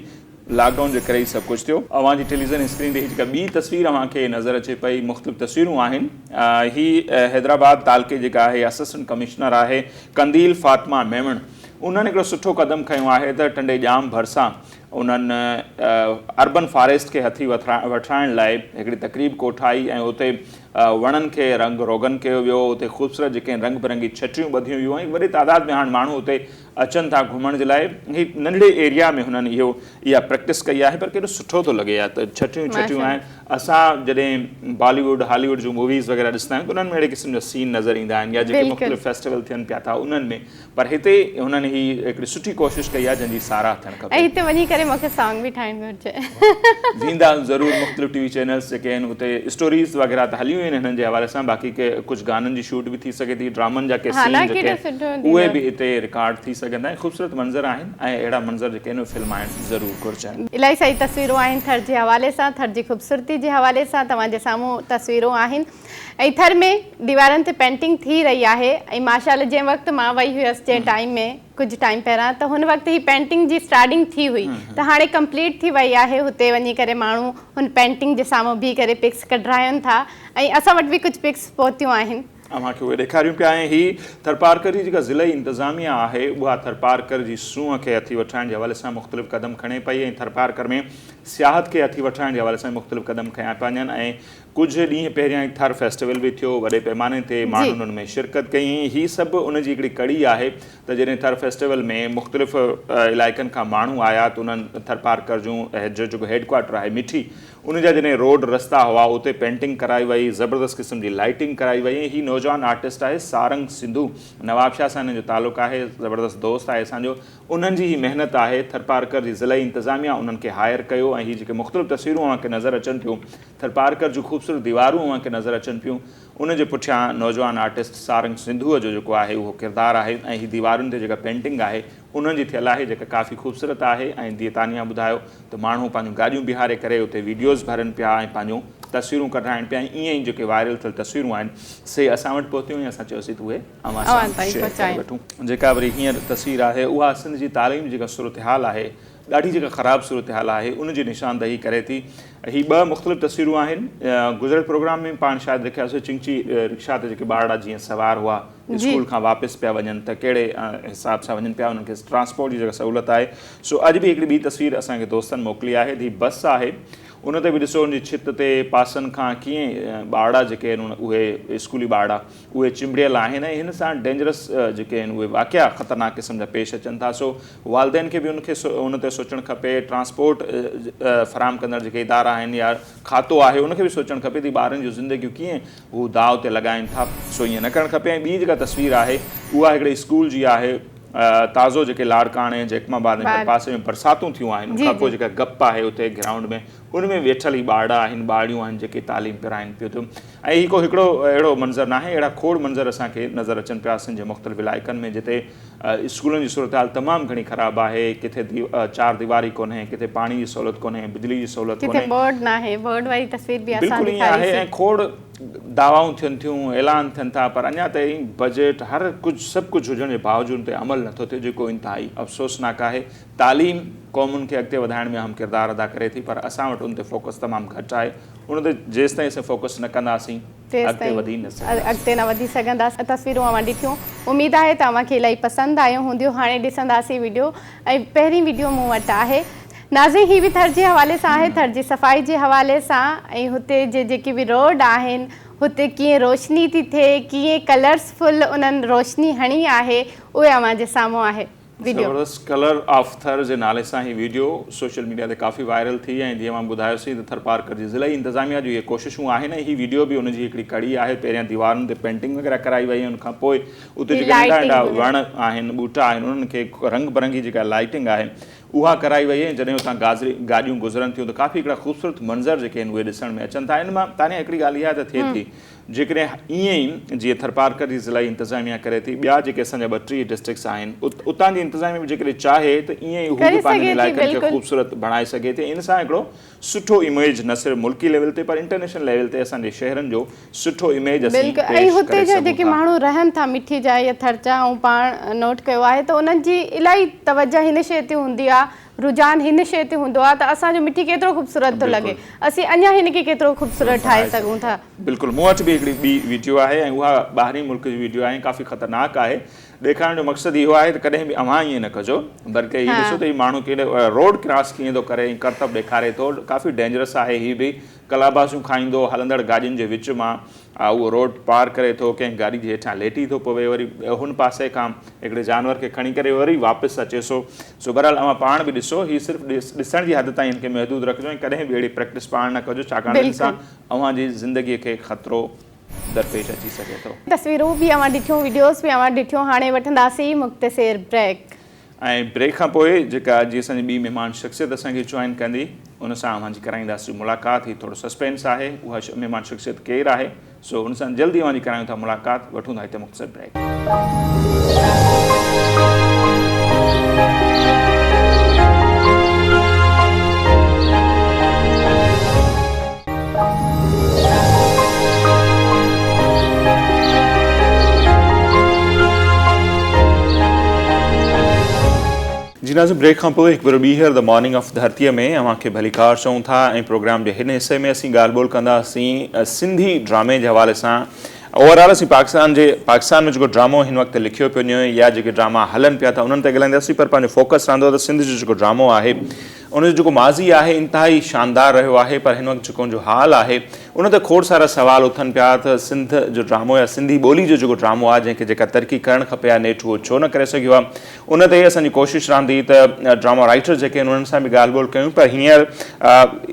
لاڪ ڊائون جي ڪري ئي سڀ ڪجهه ٿيو. اوهان جي ٽيليويزن اسڪرين تي هي جيڪا ٻي تصوير اوهان کي نظر اچي پئي مختلف تصويرون آهن هي حيدرآباد تعلقي جيڪا آهي اسسٽنٽ ڪمشنر آهي قنديل فاطمه ميمڻ انهن هڪڙو سٺو قدم کنيو آهي ته ٽنڊي ڄام ڀرسان انهن اربن فاريسٽ کي هٿي وٺرائڻ لاء هڪڙي تقريب ڪوٺائي ۽ اتي وڻن کي رنگ روغن ڪيو ويو اتي خوبصورت جيڪي رنگ برنگي ڇٽريون ٻڌيون ويون ۽ وڏي تعداد ۾ هاڻ ماڻهو اتي اچن ٿا گهمڻ جي لاء هي ننڍڙي ايريا ۾ هنن اهو اها پريڪٽس ڪئي آهي پر ڪيڏو سٺو ٿو لڳي يار ته ڇٽيون ڇٽيون آهن اسان جڏهن بالي ووڊ هالي ووڊ جون موويز وغيره ڏسندا آهيون ته انهن ۾ اهڙي قسم جا سين نظر ايندا آهن يا جيڪي مختلف فيسٽيول ٿين پيا ٿا انهن ۾ پر هتي هنن هي هڪڙي سٺي ڪوشش ڪئي آهي جنهن جي ساراهه ٿيڻ کپي. ۽ هتي وڃي ڪري مونکي سانگ به ٺاهڻ گهرجي. ويندا ضرور مختلف ٽي وي چينلز جيڪي آهن اتي اسٽوريز وغيره ته هليون آهن هنن جي حوالي سان باقي ڪي ڪجهه گانن جي شوٽ به ٿي سگهي ٿي ڊرامن جا ڪي سين جيڪي آهن اهي به اتي رڪارڊ ٿي سگهن ٿا ۽ خوبصورت منظر آهن ۽ اهڙا منظر جيڪي آهن اهي فلمائڻ ضرور گهرجن. الاهي ساري تصويرون آهن ٿر جي حوالي سان ٿر جي خوبصورتي جي حوالي سان توهان جي سامهون تصويرون آهن ۽ ٿر ۾ ديوارن تي پينٽنگ ٿي رهي آهي ۽ ماشاء الله جنهن وقت مان وئي هيس جنهن ٽائيم ۾ ڪجهه ٽائيم پهريان ته هن وقت هي پينٽنگ جي اسٽارٽنگ ٿي هئي ته هاڻي ڪمپليٽ ٿي وئي آهي هتي وڃي ڪري ماڻهو هن پينٽنگ جي سامهون بيهي ڪري پڪس ڪڍرائن ٿا ۽ اسان وٽ به ڪجهه پڪس پهتيون آهن. اوهان کي اهي ڏيکاريون پيا ۽ هي ٿرپارڪر جي جيڪا ضلعي انتظاميا آهي اها ٿرپارڪر جي سونهن کي هٿي وٺرائڻ جي حوالي سان مختلف قدم کڻي پئي ۽ ٿرپارڪر ۾ سياحت کي هٿي وٺرائڻ جي حوالي سان مختلف قدم کنيا پيا وڃن ۽ ڪجهه ڏينهن پهريان ئي ٿر فيسٽيول به ٿيو وڏي پيماني تي ماڻهن ان ۾ شرڪت ڪئي ۽ هي سڀ ان جي هڪڙي ڪڙي آهي ته جڏهن ٿر فيسٽيول ۾ مختلف علائقن کان ماڻهو آيا ته انهن ٿرپارڪر جون جو جيڪو هيڊ ڪوارٽر آهي مٺي ان جا جڏهن روڊ رستا هئا اتي پينٽنگ ڪرائي وئي، زبردست قسم جي لائيٽنگ ڪرائي وئي ۽ هي نوجوان آرٽسٽ آهي سارنگ سنڌو نوابشاهه سان هن جو تعلق آهي زبردست دوست آهي اسان جو انهن جي هي محنت آهي ٿرپارڪر جي ضلعي انتظاميا انهن کي هائر ڪيو ۽ هي جيڪي مختلف تصويرون اوهان کي نظر اچن ٿيون ٿرپارڪر جون خوبصورت ديوارون اوهان کي نظر اچن پيون ان جي پٺيان نوجوان آرٽسٽ سارنگ سنڌوء جو جيڪو آهي اهو ڪردار آهي ۽ هي ديوارن تي جيڪا پينٽنگ آهي انهن جي ٿيل آهي جيڪا ڪافي خوبصورت آهي ۽ ديء تانيا ٻڌايو ته ماڻهو پنهنجون گاڏيون بيهاري ڪري اتي ويڊيوز ڀرن پيا ۽ پنهنجون تصويرون ڪڍرائن پيا ۽ ائين ئي جيڪي وائرل ٿيل تصويرون آهن سي اسان وٽ پهتيون ۽ اسان چيوسين ته اهي اوهان سان شيئر ڪري وٺون. جيڪا وري هينئر تصوير آهي اها سنڌ جي تعليم جي جيڪا صورتحال آهي ڏاڍي جيڪا خراب صورتحال آهي ان جي نشاندهي ڪري ٿي. هي ٻه مختلف تصويرون آهن گذريل پروگرام ۾ پاڻ شايد رکياسين چنگچي رڪشا تي جيڪي ٻارڙا جيئن سوار هئا اسڪول کان واپس پيا وڃن ته ڪهڙي حساب سان وڃن پيا انهن کي ٽرانسپورٽ جي جيڪا سهولت آهي سو اڄ به هڪڙي ٻي تصوير اسان کي دوستن موڪلي آهي ته هي بس آهي ان تي به ڏسو ان جي ڇت تي پاسن کان ڪيئن ٻارڙا جيڪي آهن اهي اسڪولي ٻارڙا اهي چنبڙيل آهن ۽ هن سان ڊينجرس جيڪي آهن اهي واقعا خطرناڪ قسم جا پيش اچن ٿا سو والدين کي به ان کي ان تي سوچڻ کپي ٽرانسپورٽ فراهم ڪندڙ جيڪي ادارا آهن يا کاتو آهي ان کي به سوچڻ کپي ته ٻارن جون زندگيون ڪيئن هو داء تي لڳائين ٿا سو ائين نه ڪرڻ کپي ۽ ٻي جيڪا تصوير آهي اها هڪڙي اسڪول جي آهي تازو جيڪي لاڙڪاڻي جيڪب آباد ۽ ڀرپاسي ۾ برساتون ٿيون آهن ان کان پوء جيڪا گپ آهي اتي گرائونڊ ۾ ان ۾ ويٺل هي ٻارڙا آهن ٻارڙيون آهن جيڪي تعليم پرائين پيو ٿيون ۽ هي ڪو هڪڙو اهڙو منظر ناهي اهڙا کوڙ منظر اسان کي نظر اچن پيا سنڌ جي مختلف علائقن ۾ جتي اسڪولن جي صورتحال تمام گهڻي خراب آهي ڪٿي چار ديواري ڪونهي ڪٿي پاڻي جي سهولت ڪونهي بجلي جي سهولت ڪٿي ڪونهي بورڊ ناهي بورڊ واري تصوير به اسان بلڪل ائين آهي ڏيکاري ۽ کوڙ دعوائون ٿين ٿيون اعلان ٿين ٿا پر اڃا تائين بجيٽ هر ڪجهه سڀ ڪجهه هجڻ جي باوجود ان تي عمل نٿو ٿئي جيڪو انتهائي افسوسناڪ آهي تعليم قومن کي اڳتي وڌائڻ ۾ اهم ڪردار ادا ڪري ٿي پر اسان وٽ ان تي فوڪس تمام گهٽ آهي ان تي جيستائين اسين فوڪس نه ڪنداسين اڳتي وڌي نه سگهنداسين. اڳتي نه وڌي سگهنداسين تصويرون اوهان ڏٺيون اميد آهي ته اوهان کي الاهي پسند آيون هونديون هاڻي ڏسنداسين وڊيو ۽ پهرين وڊيو مون وٽ آهي ناظرين هي به ٿر جي حوالي سان آهي ٿر جي صفائي جي حوالي سان ۽ هتي جي جيڪي به روڊ آهن هتي ڪيئن روشني ٿي ٿئي ڪيئن ڪلرس فل انهن روشني هڻي آهي اهي اوهان جي سامهون آهي. وڊيو. زبردست ڪلر آف ٿر جي نالي سان هي ويڊيو سوشل ميڊيا تي ڪافي وائرل ٿي ۽ جيئن مان ٻڌايوسين ته ٿرپارڪر جي ضلعي انتظاميا جون اهي ڪوششون آهن ۽ هي ويڊيو به ان جي هڪڙي ڪڙي آهي پهريان ديوارن تي پينٽنگ وغيره ڪرائي وئي ان کان پوء اتي جيڪي ننڍا ننڍا وڻ آهن ٻوٽا آهن انهن کي رنگ برنگي جيڪا لائٽنگ آهي اها ڪرائي وئي ۽ جڏهن اتان گازري گاڏيون گذرن ٿيون ته ڪافي هڪڙا خوبصورت منظر جيڪي آهن اهي ڏسڻ ۾ اچن ٿا ان مان تانيا هڪڙي ڳالهه اها ته ٿئي ٿي جيڪڏهن ائين ئي جيئن ٿرپارڪر جي ضلعي انتظاميا ڪري ٿي ٻيا جيڪي اسان جا 32 ڊسٽرڪٽس آهن اتان جي انتظاميا به جيڪڏهن چاهي ته ائين ئي هو به پنهنجن علائقن کي خوبصورت بڻائي سگهي ٿي ان سان هڪڙو سٺو اميج نه صرف ملڪي ليول تي پر انٽرنيشنل ليول تي اسان جي شهرن جو سٺو اميج اسين بلڪل پيش ۽ هتي ڪري جا سگهون جيڪي ٿا. ماڻهو رهن ٿا مٺي جا يا ٿر جا آئون پاڻ نوٽ ڪيو آهي ته انهن جي الاهي توجه هن شيء تي هوندي آهي رجحان هن شيء تي هوندو آهي ته اسان جو مٺي ڪيترو خوبصورت ٿو لڳي، اسين اڃا هن کي ڪيترو خوبصورت ٺاهي سگهون ٿا. بلڪل مون وٽ به هڪڙي ٻي ويڊيو آهي ۽ اها ٻاهرين ملڪ جي ويڊيو آهي ۽ ڪافي خطرناڪ آهي. ڏيکارڻ جو مقصد اهو آهي ته ڪڏهن به اوهان ائين نه ڪجو بلڪه هي ڏسو ته هي ماڻهو ڪيڏو روڊ ڪراس ڪيئن ٿو ڪري ۽ ڪرتب ڏيکاري ٿو ڪافي ڊينجرس آهي هي به قلابازيون کائيندو هلندڙ گاڏين جي وچ مان اهو روڊ پار ڪري ٿو، ڪنهن گاڏي جي هيٺان ليٽي ٿو پوي، وري هن پاسي کان هڪڙي جانور کي کڻي ڪري وري واپس اچي سو. سو بهرحال اوهان پاڻ به ڏسو، هي صرف ڏسڻ جي حد تائين هن کي محدود رکجو ۽ ڪڏهن به اهڙي پريڪٽس پاڻ نه ڪجو، ڇاڪاڻ ته ان سان اوهان جي زندگيء کي خطرو درپيش اچي سگهي ٿو. تصويرون به اوهان ڏٺيون، وڊيوز به اوهان ڏٺيون، هاڻي وٺنداسين مختصر بريڪ. ۽ بريڪ کان پوء جيڪا اڄ جي اسان جي ٻي مهمان شخصيت اسان کي جوائن ڪندي ان سان اوهان جي ڪرائينداسين ملاقات هي ٿورو سسپينس آهي اها مهمان شخصيت ڪير آهي سو ان سان جلدي اوهان جي ڪرايون ٿا ملاقات وٺون ٿا هتي مختصر بريڪ. جي ناظرين بريڪ کان پوء هڪ ڀيرو ٻيهر the morning of ڌرتيء ۾ اوهان کي ڀليڪار چئون ٿا ۽ پروگرام جي هن حصي ۾ اسين ڳالهه ٻولهه ڪنداسين سنڌي ڊرامي جي حوالي سان اوور آل اسين پاڪستان جي پاڪستان ۾ جيڪو ڊرامو هن وقت لکيو پيو وڃي يا جيڪي ڊراما هلن پيا ٿا انهن تي ڳالهائينداسين پر پنهنجو فوڪس رهندو ته سنڌ جو جيڪو ڊرامو آهي ان جو جيڪو ماضي آهي انتهائي شاندار رهيو آهي پر هن وقت جيڪو ان جو حال آهي ان تي کوڙ سارا سوال اٿن پيا ته سنڌ جو ڊرامو يا سنڌي ٻولي جو جيڪو ڊرامو آهي جنهن کي جيڪا ترقي ڪرڻ کپي ها نيٺ اهو ڇو نه ڪري سگهيو آهي ان تي اسان جي ڪوشش رهندي ته ڊراما رائيٽر جيڪي آهن انهن سان به ڳالهه ٻولهه ڪيون پر هينئر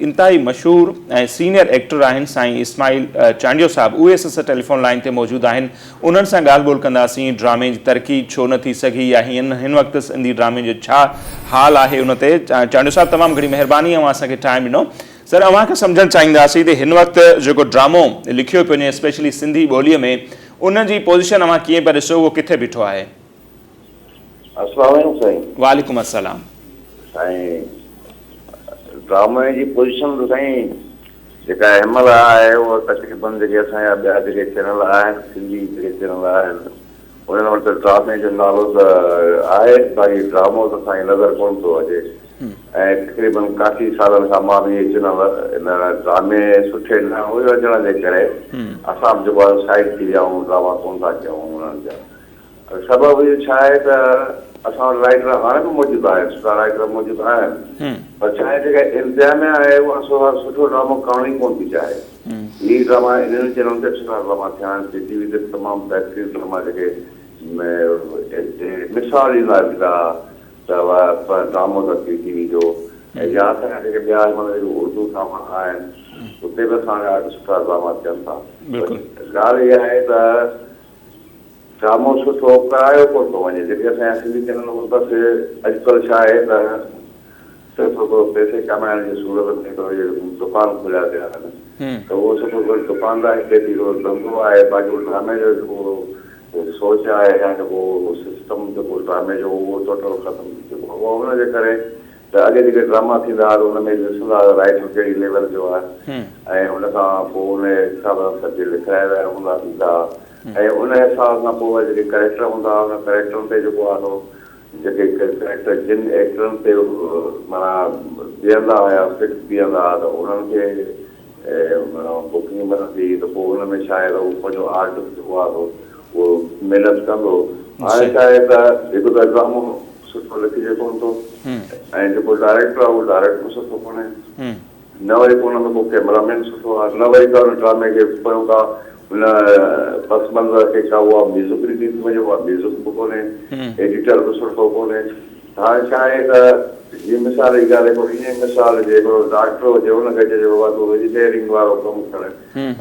انتهائي مشهور ۽ سينيئر ايڪٽر آهن سائين اسماعيل چانڊيو صاحب اهي اسان سان ٽيليفون لائين تي موجود آهن انهن سان ڳالهه ٻولهه ڪنداسين ڊرامي جي ترقي ڇو نه ٿي سگهي يا هن هن وقت سنڌي ڊرامي جو ڇا حال آهي ان تي چانڊيو صاحب تمام گهڻي مهرباني اوهان اسان کي ٽائيم ڏنو سر اوهان کان سمجهڻ چاهينداسين ته هن وقت جيڪو ڊرامو لکيو پيو وڃي اسپيشلي سنڌي ٻولي ۾ ان جي پوزيشن اوهان ڪيئن پيا ڏسو اهو ڪٿي بيٺو آهي. السلام عليڪم سائين. وعليڪم السلام. سائين ڊرامي جي پوزيشن ته سائين جيڪا هن مهل آهي اها تقريبن جيڪي اسان جا ٻيا جيڪي چينل آهن سنڌي جيڪي چينل آهن انهن وٽ ته ڊرامي جو نالو ته آهي باقي ڊرامو ته سائين نظر ڪونه ٿو اچي ۽ تقريبن ڪافي سالن کان مان به اهي چينل ان ڊرامي سٺي نه هجڻ جي ڪري اسان به جيڪو آهي سائيڊ ٿي ويا آهيون ڊراما ڪونه ٿا ڪيون انهن جا سبب اهو ڇا آهي ته اسان وٽ رائيٽر هاڻي به موجود آهن، سٺا رائيٽر موجود آهن پر ڇا آهي جيڪا انتظاميا آهي اها سٺو ڊرامو ڪرڻ ئي ڪونه ٿي چاهي. هي ڊراما انهن چينلن تي به سٺا ڊراما ٿيا آهن، پي ٽي وي تي به تمام بهترين ڊراما جيڪي مثال ڏيندا ويندا ته ڊرامو ته پي ٽي وي جو ۽ يا اسان جا جيڪي ٻيا مطلب جيڪي اردو ڊراما آهن اتي به اسان جا سٺا ڊراما ٿين ٿا. ڳالهه اها آهي ته ڊرامو سٺو ڪرايو ڪونه ٿو وڃي جيڪي اسان جا سنڌي چينل هن بس اڄڪلهه ڇا آهي ته صرف هڪڙو پئسي ڪمائڻ جي صورت ۾ هڪڙو اهي دڪان کوليا پيا آهن ته اهو صرف هڪڙو دڪانداري ٿئي ٿي هڪڙو ڌنڌو آهي باقي اهو ڊرامي جو جيڪو سوچ آهي يا جيڪو سسٽم جيڪو ڊرامي جو اهو ٽوٽل ختم ٿي چڪو آهي اهو ان جي ڪري ته اڳي جيڪي ڊراما ٿيندا ها ته ان ۾ ڏسندا ها ته رائيٽر ڪهڙي ليول جو آهي ۽ ان کان پوء ان حساب سان سبجيڪٽ لکرايا ويا هوندا ٿيندا ها ۽ ان حساب سان پوء وري جيڪي ڪريڪٽر هوندا ها ان ڪريڪٽرن تي جيڪو آهي سو جيڪي ڪريڪٽر جن ايڪٽرن تي معنيٰ بيهندا هيا فٽ بيهندا ها ته انهن کي معنيٰ بڪنگ ملندي هئي ته پوء ان ۾ ڇا آهي ته هو پنهنجو آرٽسٽ جيڪو آهي سو اهو محنت ڪندو هاڻي ڇا آهي ته هڪ ته ڊرامو سٺو لکجي ڪونه ٿو ۽ جيڪو ڊائريڪٽر آهي اهو ڊائريڪٽ به سٺو ڪونهي نه وري ڪو ان ۾ ڪو ڪئميرا مين سٺو آهي نه وري ڪا ان ڊرامي کي پويان ڪا ان پس منظر کي ڪا اها ميوزڪ ڏني ٿي وڃي اها ميوزڪ به ڪونهي ايڊيٽر به سٺو ڪونهي ته هاڻي ڇا آهي ته جيئن مثال جي ڳالهه هڪڙو ائين مثال جي هڪڙو ڊاڪٽر هجي ان کي چئجي بابا تون انجنيئرنگ وارو ڪم ڪر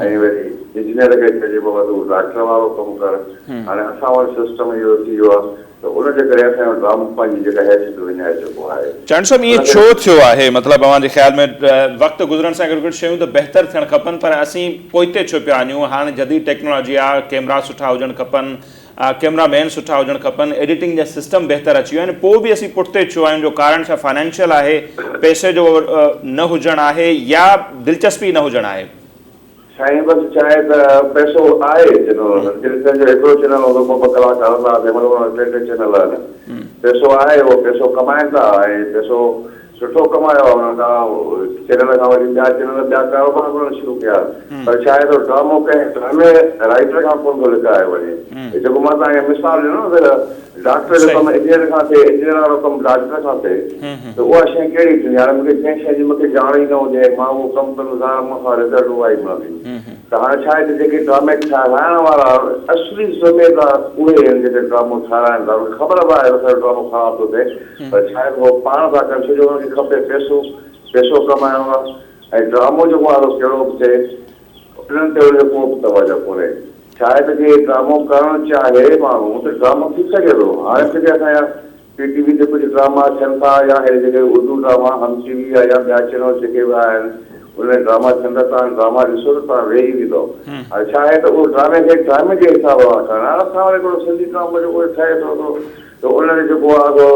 ۽ وري انجنيئر کي چئجي بابا تون ڊاڪٽر وارو ڪم ڪر هاڻي اسان وٽ سسٽم اهو ٿي ويو آهي ته ان جي ڪري اسان جو ڊرامو پنهنجي جيڪا حيثيت وڃائي چڪو آهي. چانڊيو صاحب ائين ڇو ٿيو آهي مطلب اوهان جي خيال ۾ وقت گذرڻ سان گڏ گڏ شيون ته بهتر ٿيڻ کپن پر اسين پوئتي ڇو پيا وڃون هاڻ جديد ٽيڪنالاجي آ ڪيمرا سٺا هجڻ کپن ڪيمرا مين سٺا هجڻ کپن ايڊيٽنگ جا سسٽم بهتر اچي ويا آهن پوء به اسين پٺتي ڇو آهيون جو ڪارڻ ڇا فنانشل آهي پئسي جو نه هجڻ آهي يا دلچسپي نه هجڻ آهي. سائين بس چاهي ته پئسو آهي چينل جن پنهنجو هڪڙو چينل هوندو ٻه ٻه ڪلاڪ هلندا هئا تنهن مهل انهن وٽ ٽي ٽي چينل آهن پئسو آهي اهو پئسو ڪمائن ٿا ۽ پئسو سٺو ڪمايو آهي انهن کان چينل کان وٺي ٻيا چينل ٻيا ڪاروبار به انهن شروع ڪيا پر ڇا آهي ته ڊرامو ڪنهن ڊرامي رائيٽر کان ڪونه ٿو لکايو وڃي جيڪو مان توهان کي مثال ڏنو نه ته ڊاڪٽر جو ڪم انجنيئر کان ٿئي، انجنيئر وارو ڪم ڊاڪٽر کان ٿئي ته اها شيء ڪهڙي ٿيندي؟ هاڻي مون کي جنهن شيء جي مون کي ڄاڻ ئي نه هجي ۽ مان اهو ڪم ڪندس ظاهر مون کان رزلٽ اها ئي ملندي ته هاڻي ڇا آهي ته جيڪي ڊرامي ٺاهرائڻ وارا اصلي ذميدار اهي آهن جيڪي ڊرامو ٺاهرائن ٿا انهن کي خبر به آهي ته اسان جو ڊرامو خراب ٿو ٿئي پر ڇا آهي ته هو پاڻ ٿا ڪن ڇو جو انهن کي کپي پئسو پئسو ڪمائڻو آهي ۽ ڊرامو جيڪو آهي سو ڪهڙو به ٿئي انهن تي ان جو ڪو به توجه ڪونهي. ڇا آهي ته جي ڊرامو ڪرڻ چاهي ماڻهو ته ڊرامو ٿي سگهي ٿو. هاڻي به جيڪي اسان جا پي ٽي وي تي ڪجهه ڊراما ٿين ٿا يا اهڙي جيڪي اردو ڊراما هم ٽي وي يا ٻيا چينل جيڪي به آهن ان ۾ ڊراما ٿين ٿا توهان ڊراما ڏسو ته توهان ويهي ويندؤ. هاڻي ڇا آهي ته اهو ڊرامي کي ڊرامي جي حساب سان ڪرڻ هاڻي اسان وٽ هڪڙو سنڌي ڊرامو جيڪو ٺهي ٿو ته ان ۾ جيڪو آهي سو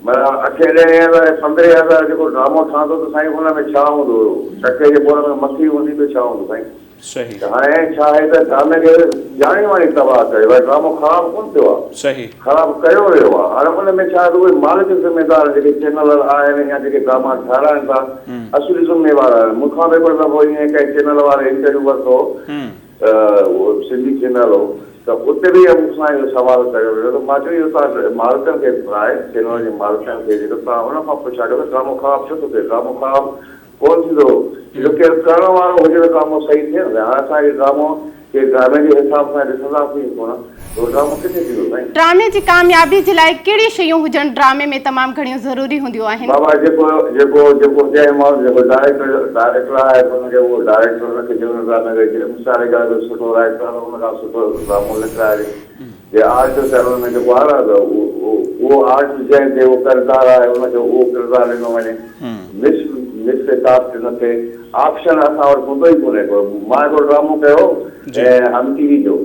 معنيٰ اٺين ڏهين هزار ۽ پندرهين هزار جيڪو ڊرامو ٺهندو ته سائين ان ۾ ڇا هوندو ٽڪي جي ٻور ۾ مکي هوندي ٻيو ڇا هوندو سائين. صحيح. ته هاڻي ڇا آهي ته ڊرامي کي ڄاڻي واڻي تباهه ڪيو ويو آهي ڊرامو خراب ڪونه ٿيو آهي صحيح. خراب ڪيو ويو آهي هاڻي ان ۾ ڇا آهي ته اهي مالڪ ذميدار جيڪي چينل آهن يا جيڪي ڊراما ٺهرائن ٿا اصلي ذميوار آهن مون کان به هڪڙو دفعو ائين ڪنهن چينل واري انٽرويو ورتو ته اهو سنڌي چينل هو ته اتي به مون سان اهو سوال ڪيو ويو ته مان چيو اهو توهان مالڪن کي گهرائي چينل جي مالڪن کي جيڪو توهان ان کان پڇا ڪيو ته ڊرامو خراب ڇو ٿو ٿئي ڊرامو خراب ڪونه ٿيندو جو ڪير ڪرڻ وارو هجي ته ڊرامو صحيح ٿئي نه هاڻي اسان کي ڊرامو ڪي ڊرامي جي حساب سان ڏسنداسين ئي ڪونه ته اهو ڊرامو ڪٿي ٿيندو سائين. ڊرامي جي ڪاميابي جي لاء ڪهڙيون شيون هجڻ ڊرامي ۾ تمام گهڻيون ضروري هونديون آهن؟ بابا جيڪو جيڪو جيڪو جنهن ماڻهو جيڪو ڊائريڪٽر ڊائريڪٽر آهي ته ان کي اهو ڊائريڪٽر ان کي جنهن ڊرامي کي جنهن مثال جي ڳالهه ڪري سٺو رائيٽر آهي ته ان کان سٺو ڊرامو لکرائجي جي آرٽسٽ آهي ان ۾ جيڪو آهي نه ته اهو آرٽسٽ جنهن تي اهو ڪردار آهي ان کي اهو ڪردار ڏنو وڃي مس مس ڪاسٽ نه ٿئي آپشن اسان وٽ هوندو ئي ڪونهي ڪو مان هڪڙو ڊرامو ڪيو هم ٽي وي جو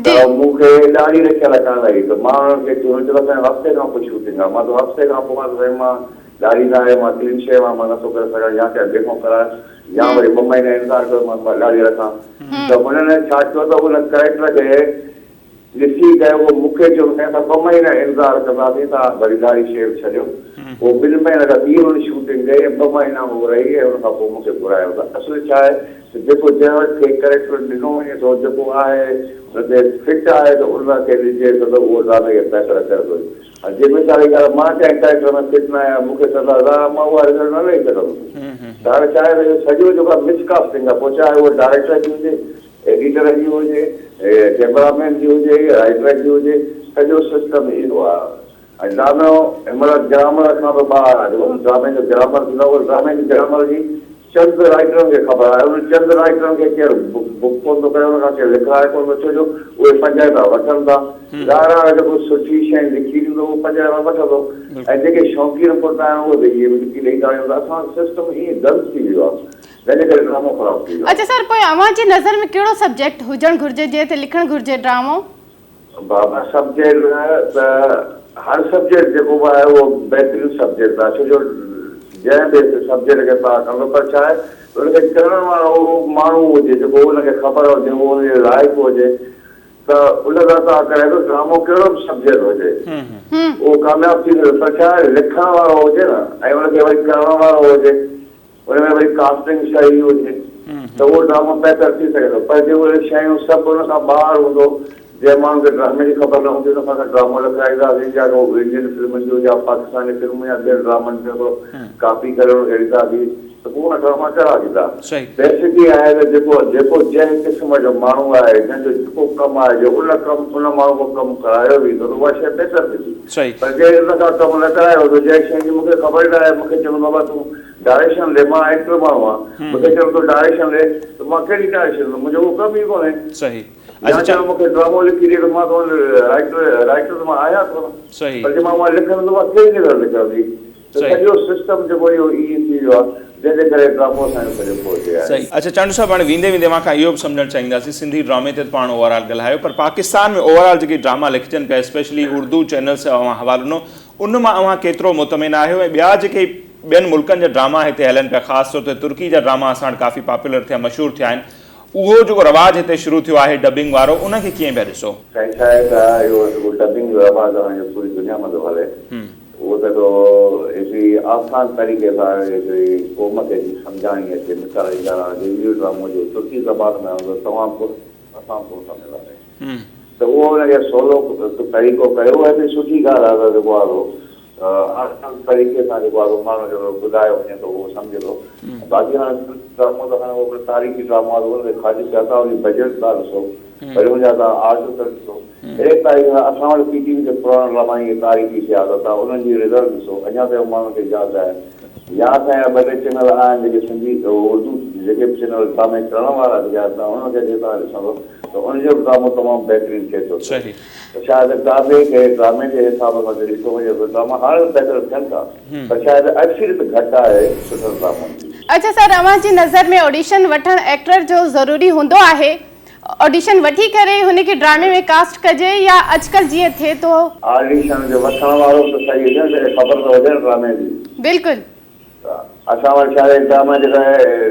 ته مون کي ڏاڙهي رکيل ڪانه هئي ته مان انهن کي چيو چيو ته سائين هفتي کان پوء شوٽنگ آهي مان چيو هفتي کان پوء مان چيو سائين مان ڏاڙهي نه آهي مان ڪلين شيو آهيان مان نٿو ڪري سگهان يا ڪنهن ٻئي کان ڪرايو يا وري ٻه مهينا انتظار ڪيو مان ڏاڙهي رکان ته هنن ڇا ڪيو ته ان ڪريڪٽر کي ڏسي ڪري اهو مون کي چيو سائين اسان ٻه مهينا انتظار ڪنداسين توهان ڀلي ڏاڙهي شيو ڇڏيو پوء ٻن مهينن کان ٻي هن شوٽنگ ڪئي ۽ ٻه مهينا هو رهي ۽ ان کان پوء مون کي گهرايو ته اصل ڇا آهي ته جيڪو جنهن وٽ کي ڪريڪٽر ڏنو وڃي ٿو جيڪو آهي ان تي فٽ آهي ته ان کي ڏجي ٿو ته اهو ڊرامي کي بهتر ڪري ٿو ۽ جي مثال جي ڳالهه مان ڪنهن ڪريڪٽر ۾ فٽ نه آهيان مون کي چوندا ظاهر آهي مان اها رزلٽ نه ڏئي سگهندس ته هاڻي ڇا آهي ته اهو سڄو جيڪو آهي مس ڪاسٽنگ آهي پوء چاهي اهو ڊائريڪٽر جي هجي ايڊيٽر جي هجي ڪئميرا مين جي هجي رائيٽر جي هجي سڄو سسٽم اهو آهي ۽ ڊرامو هن مهل گرامر کان به ٻاهر آهي جيڪو ڊرامي جو گرامر ٿيندو آهي اهو ڊرامي جي گرامر جي چند رائيٽرن کي خبر آهي انهن چند رائيٽرن کي ڪير بڪ ڪونه ٿو ڪري انهن کان ڪير لکرائي ڪونه ٿو ڇو جو اهي 5 رپيا وٺن ٿا ظاهر آهي جيڪو سٺي شيء لکي ڏيندو اهو 5 رپيا وٺندو ۽ جيڪي شوقين پٽ آهن اهي ته اهي به لکي ڏئي ٿا وڃن ته اسان وٽ سسٽم ائين گند ٿي ويو آهي جنهن جي ڪري ڊرامو خراب ٿي ويو آهي. اڇا سر پوء اوهان جي نظر ۾ ڪهڙو سبجيڪٽ هجڻ گهرجي جنهن تي لکڻ گهرجي ڊرامو؟ بابا سبجيڪٽ ته هر سبجيڪٽ جيڪو به آهي اهو بهترين سبجيڪٽ آهي ڇو جو جنهن به سبجيڪٽ کي توهان کڻندو پر ڇا آهي ان کي ڪرڻ وارو ماڻهو هجي جيڪو ان کي خبر هجي اهو ان جي لائق هجي ته ان سان توهان ڪرايو ته ڊرامو ڪهڙو به سبجيڪٽ هجي اهو ڪامياب ٿي ويندو پر ڇا آهي لکڻ وارو هجي نه ۽ ان کي وري ڪرڻ وارو هجي ان ۾ وري ڪاسٽنگ صحيح هجي ته اهو ڊرامو بهتر ٿي سگهي ٿو پر جي اهي شيون سڀ ان کان ٻاهر هوندو جنهن ماڻهو کي ڊرامي جي خبر نه هوندي ان کان اسان ڊرامو لکرائينداسين يا ڪو انڊين فلمن جو يا پاڪستاني فلمون يا ٻين ڊرامن جو هڪڙو ڪاپي ڪري ان کي ڏينداسين ته پوء اها ڊراما ڪهڙا ٿيندا. بيسڪ اها آهي ته جيڪو جيڪو جنهن قسم جو ماڻهو آهي جنهن جو جيڪو ڪم آهي جي ان ڪم ان ماڻهو کان ڪم ڪرايو ويندو ته اها شيء بهتر ٿيندي پر جي ان کان ڪم نه ڪرايو ويندو جنهن شيء جي مون کي خبر ئي نه آهي مون کي چوندو بابا تون ڊائريڪشن ڏي مان ايڪٽر ماڻهو آهيان مون کي چوندو ڊائريڪشن ڏي ته مان ڪهڙي ڊائريڪشن ڏيندس منهنجو اهو ڪم ئي ڪونهي. يا چوندو مون کي ڊرامو لکي ڏي ته مان ته رائيٽر رائيٽر ته مان آهيان ڪونه پر جي مان اها لکندس ته اها ڪهڙي نظر لکندي ته سڄو سسٽم جيڪو اهو ائين ٿي ويو آهي جنهن جي ڪري ڊرامو اسان جو سڄو پوئتي آهي. صحيح. اڇا چانڊيو صاحب هاڻي ويندي ويندي اوهان کان اهو به سمجهڻ چاهينداسين سنڌي ڊرامي تي ته پاڻ اوور آل ڳالهايو پر پاڪستان ۾ اوور آل جيڪي ڊراما لکجن پيا اسپيشلي اردو چينلز جو اوهان حوالو ڏنو ان مان اوهان ڪيترو مطمئن آهيو ۽ ٻيا جيڪي ٻين ملڪن جا ڊراما هتي هلن پيا خاص طور تي ترڪي جا ڊراما اسان وٽ ڪافي پاپولر ٿيا مشهور ٿيا آهن اهو جيڪو رواج هتي شروع ٿيو آهي ڊبنگ وارو ان کي ڪيئن پيا ڏسو؟ سائين ڇا آهي ته اهو جيڪو ڊبنگ جو رواج آهي جو پوري دنيا ۾ ٿو هلي اهو ته هڪڙو هڪڙي آسان طريقي سان هڪڙي قوم کي جي سمجهاڻي اچي مثال جي ڳالهه آهي اهو ڊرامو جو ترڪي زبان ۾ هوندو توهان به اسان به ڪونه سمجهنداسين ته اهو ان کي سولو طريقو ڪيو اها هڪڙي سٺي ڳالهه آهي ته جيڪو آهي سو آسان طريقي سان جيڪو آهي سو ماڻهو جو ٻڌايو وڃي ٿو اهو سمجهي ٿو باقي هاڻي ڊرامو ته هاڻي اهو تاريخي ڊرامو آهي ان تي خرچ ٿيا ٿا ان جي بجيٽ ٿا ڏسو وري ان جا توهان آرٽسٽ ڏسو اهڙي طريقي سان اسان وٽ پي ٽي وي تي پراڻا ڊراما اهي تاريخي ٿيا ته توهان انهن جي رزلٽ ڏسو اڃا تائين ماڻهن کي ياد آهي يا اسان جا ٻه ٽي چينل آهن جيڪي سنڌي اردو جيڪي به چينل ڊرامي ڪرڻ وارا جيڪي آهن توهان انهن کي جي توهان ڏسندو ته ان جو به ڊرامو تمام بهترين ٿئي ٿو پيو. ته شايد ڊرامي کي ڊرامي جي حساب سان جي ڏٺو وڃي ته ڊراما هاڻي به بهتر ٿين ٿا پر شايد اڪثريت گهٽ آهي سٺن ڊرامن جي. اڇا سر اوهان جي نظر ۾ آڊيشن وٺڻ ايڪٽر جو ضروري هوندو آهي آڊيشن وٺي ڪري هن کي ڊرامي ۾ ڪاسٽ ڪجي يا اڄڪلهه جيئن ٿئي ٿو. آڊيشن جو وٺڻ وارو به ته صحيح هجي نه جنهن کي خبر ته هجي نه ڊرامي جي. بلڪل. اسان وٽ ڇا آهي ڊراما جيڪا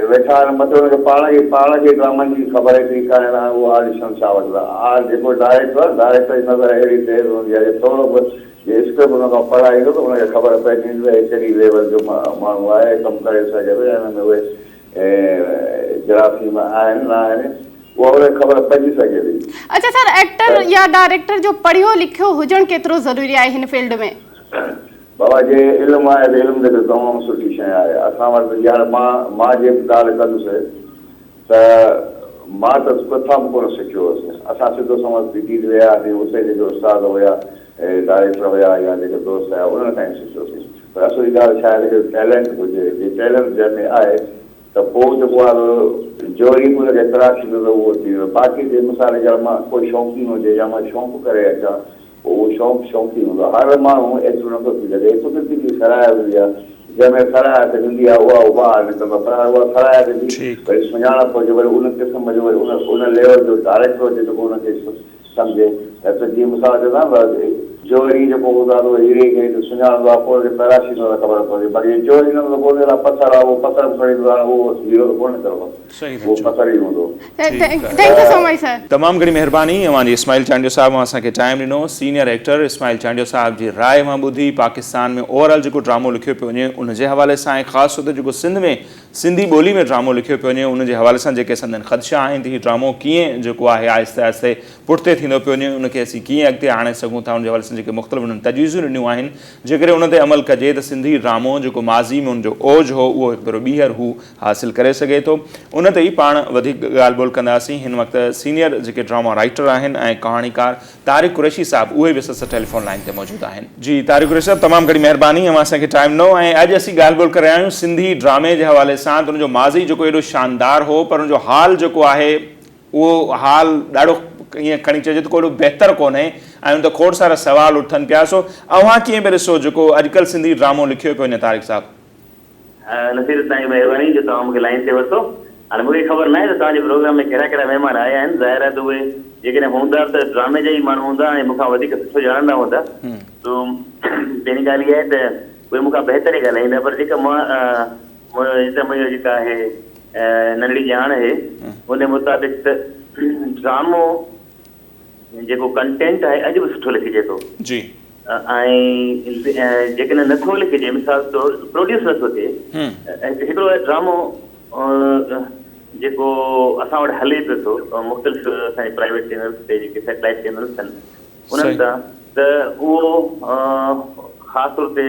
ويٺا آهن مطلب ان کي پاڻ کي پاڻ کي ڊرامن جي خبر ايتري ڪانهي ته هاڻي اهو آڊيشن ڇا وٺندا آ جيڪو ڊائريڪٽر آهي ڊائريڪٽر جي نظر اهڙي تيز هوندي آهي جو ٿورو به جي اسڪرپٽ ان کان پڙهائي ايندو ته ان کي خبر پئجي ويندي ته هي ڪهڙي ليول جو ماڻهو آهي ڪم ڪري سگهي ٿو يا هن ۾ اهي جراثيم آهن نه آهن اها ان کي خبر پئجي سگهي ٿي. اڇا سر ايڪٽر يا ڊائريڪٽر جو پڙهيو لکيو هجڻ ڪيترو ضروري آهي هن فيلڊ ۾؟ بابا جي علم آهي ته علم ته تمام سٺي شيء آهي اسان وٽ ته يار مان مان جي به ڳالهه ڪندس ته مان ته ڪٿان به ڪونه سکيو هوس اسان سڌو سنئون پي ٽي تي وياسين اتي جيڪي استاد هيا ڊائريڪٽر هيا يا جيڪي دوست هيا انهن کان ئي سکيوسين پر اصل ڳالهه ڇا آهي ته ٽيلنٽ هجي جي ٽيلنٽ جنهن ۾ آهي ته پوء جيڪو آهي سو جوهري به ان کي تراشيندو ته اهو ٿي ويندو باقي جي مثال جي ڳالهه مان ڪو شوقين هجي يا مان شوق ڪري اچان پوء اهو شوق شوق ئي هوندو آهي. هر ماڻهو ايترو نٿو ٿي سگهي. قدرتي هڪڙي صلاحيت هوندي آهي. جنهن ۾ صلاحيت هوندي آهي اها اهو ٻاهر نڪرندو آهي. پر هاڻي اها صلاحيت جي وري سڃاڻپ هجي وري ان قسم جو وري ان ان ليول جو ڊائريڪٽر هجي جيڪو ان کي سمجهي ته جيئن مثال چوندا آهن نه جوهري جيڪو هوندو آهي اهو هيري کي سڃاڻندو آهي پوء ان کي تراشيندو آهي ته خبر پوندي باقي جي جوهري نه هوندو ته پوء ان جي لاء پٿر آهي اهو پٿر به کڻي ايندو آهي اهو هيرو ته ڪونه نڪرندو. اهو پٿر ئي هوندو. Thank you so much sir. تمام گهڻي مهرباني اوهان جي اسماعيل چانڊيو صاحب اوهان اسان کي ٽائيم ڏنو سينيئر ايڪٽر اسماعيل چانڊيو صاحب جي راء اوهان ٻڌي پاڪستان ۾ اوور آل جيڪو ڊرامو لکيو پيو وڃي ان جي حوالي سان ۽ خاص طور تي جيڪو سنڌ ۾ سنڌي ٻولي ۾ ڊرامو لکيو پيو وڃي ان جي حوالي سان جيڪي سندن خدشا آهن ته هي ڊرامو ڪيئن جيڪو آهي آهستي آهستي پٺتي ٿيندو پيو وڃي ان کي اسين ڪيئن اڳتي آڻي سگهون ٿا ان جي حوالي سان جيڪي مختلف انهن تجويزون ڏنيون آهن جيڪڏهن ان تي عمل ڪجي ته سنڌي ڊرامو جيڪو ماضي ۾ ان جو اوج هو اهو هڪ ڀيرو ٻيهر هو حاصل ڪري سگهي ٿو ان تي ئي پاڻ وڌيڪ ڳالهه ٻولهه ڪنداسين هن وقت سينيئر جيڪي ڊراما رائيٽر آهن ۽ ڪهاڻيڪار طارق قريشي صاحب اهي به اسان سان ٽيليفون لائين تي موجود آهن. جي طارق قريشي صاحب تمام گهڻي مهرباني اوهان اسان کي ٽائيم ڏنو ۽ اڄ اسين ڳالهه ٻولهه ڪري رهيا آهيون سنڌي ڊرامي جي حوالي سان ته ان جو ماضي جيڪو ايڏو شاندار هو پر ان جو حال جيڪو آهي اهو حال ڏاڍو ائين کڻي چئجي ته ڪو ايڏو بهتر ڪونهي ۽ ان تي کوڙ سارا سوال اٿن پيا سو اوهان ڪيئن پيا ڏسو جيڪو اڄڪلهه سنڌي ڊرامو لکيو پيو وڃي طارق صاحب. نصير توهان جي مهرباني جو توهان مون کي لائين تي ورتو. هاڻي مون کي خبر ناهي ته توهان جي پروگرام ۾ ڪهڙا ڪهڙا مهمان آيا آهن. ظاهر آهي ته اهي جيڪڏهن هوندا ته ڊرامي جا ئي ماڻهو هوندا ۽ مون کان وڌيڪ سٺو ڄاڻندا هوندا. سو پهرين ڳالهه اها آهي ته اهي مون کان بهتر ئي ڳالهائيندا پر جيڪا مان جتان منهنجو جيڪا آهي ننڍڙي ڄاڻ آهي ان مطابق ته ڊرامو جيڪو ڪنٽينٽ آهي اڄ به سٺو لکجي ٿو. جي. ۽ جيڪڏهن نٿو لکجي مثال طور پروڊيوس نٿو ٿئي هڪڙو آهي ڊرامو جيڪو اسان وٽ هلي پيو ٿو مختلف اسان جي پرائيويٽ چينلز تي جيڪي سيٽلائيٽ چينلز آهن انهن تان ته اهو خاص طور تي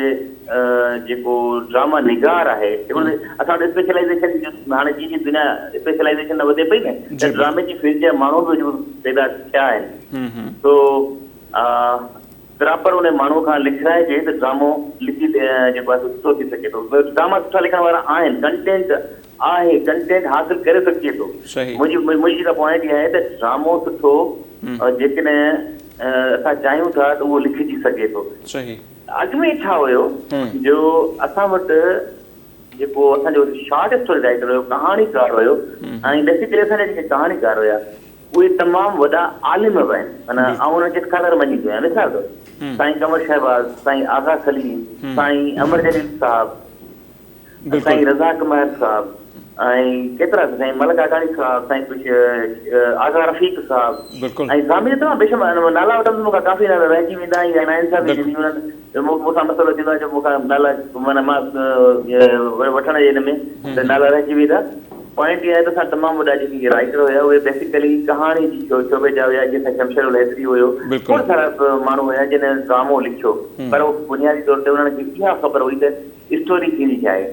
جيڪو ڊراما نگار آهي اسان وٽ اسپيشلائيزيشن هاڻي جيئن جيئن دنيا اسپيشلائيزيشن ڏانهن وڌي پئي نه ته ڊرامي جي فيلڊ جا ماڻهو به پيدا ٿيا آهن سو پراپر ان ماڻهو کان لکرائجي ته ڊرامو لکي جيڪو آهي سو سٺو ٿي سگهي ٿو ڊراما سٺا لکڻ وارا آهن ڪنٽينٽ آهي ڪنٽينٽ حاصل ڪري سگهجي ٿو منهنجي منهنجي جيڪا پوائنٽ اها آهي ته ڊرامو سٺو جيڪڏهن اسان چاهيون ٿا ته اهو لکجي سگهي ٿو اڳ ۾ ڇا هيو جو اسان وٽ جيڪو اسان جو شارٽ اسٽوري رائيٽر هيو ڪهاڻيڪار هيو ۽ بيسيڪلي اسان جا جيڪي ڪهاڻيڪار هيا اهي تمام وڏا عالم به آهن معنيٰ آئون انهن کي اسڪالر مڃيندو آهيان مثال طور سائين قمر شهباز، سائين آغا سليم، سائين امر جليل صاحب، سائين رزاق مهر صاحب ۽ ڪيترا سائين ملڪ آگاڻي صاحب، سائين ڪجهه آغا رفيق صاحب ۽ ڊرامي جا تمام بيشمار نالا وٺندس مون کان ڪافي نالا رهجي ويندا ۽ ناانصافي ٿيندي انهن مون سان مسئلو ٿيندو آهي جو مون کان نالا معنيٰ مان وٺڻ جي هن ۾ ته نالا رهجي ويندا. پوائنٽ اها آهي ته اسان تمام وڏا جيڪي رائيٽر هيا اهي بيسيڪلي ڪهاڻي جي شعبي جا هيا جيئن سائين شمشير الحيدري هيو کوڙ سارا ماڻهو هيا جن ڊرامو لکيو پر بنيادي طور تي انهن کي اها خبر هئي ته اسٽوري ٿيندي ڇا آهي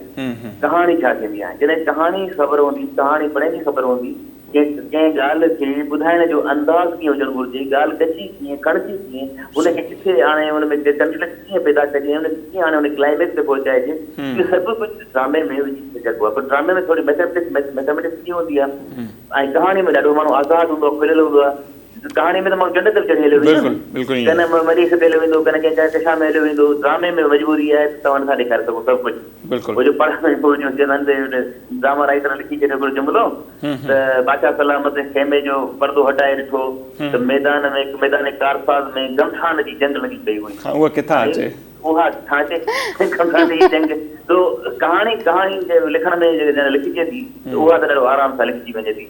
ڪهاڻي ڇا ٿيندي آهي جڏهن ڪهاڻي خبر هوندي ڪهاڻي پڙهڻ جي خبر هوندي ڪنهن ڪنهن ڳالهه کي ٻڌائڻ جو انداز ڪيئن هجڻ گهرجي، ڳالهه ڪجي ڪيئن، کڻجي ڪيئن، ان کي ڪٿي آڻي ان ۾ ڪنفلڪٽ ڪيئن پيدا ڪجي ۽ ان کي ڪيئن آڻي ان ڪلائميڪس تي پهچائجي، اهو سڀ ڪجهه ڊرامي ۾ وجهي سگهبو آهي پر ڊرامي ۾ ٿوري ميٿميٽڪس Mathematics ڪيئن هوندي آهي ۽ ڪهاڻي ۾ ڏاڍو ماڻهو آزاد هوندو آهي کليل هوندو آهي. ڪهاڻي ۾ ته ماڻهو چنڊ تي به چڙهي هليو ويندو نه، ڪنهن مريخ تي هليو ويندو، ڪنهن ڪنهن ڪهڪشان ۾ هليو ويندو، ڊرامي ۾ مجبوري آهي ته توهان نٿا ڏيکاري سگهو سڀ ڪجهه. هو جو پڙهڻ ۾ هو جو چوندا آهن ته ڊراما رائيٽر لکي ڇڏيو هڪڙو جملو ته بادشاهه سلامت خيمي جو پردو هٽائي ڏٺو ته ميدان ۾ ميدان ڪارساز ۾ گمٺان جي جنگ لڳي پئي هئي. اها ڪٿان اچي؟ اها ڪٿان اچي گمٺان جي جنگ. سو ڪهاڻي ڪهاڻي لکڻ ۾ جڏهن لکجي ٿي ته اها ته ڏاڍو آرام سان لکجي وڃي ٿي.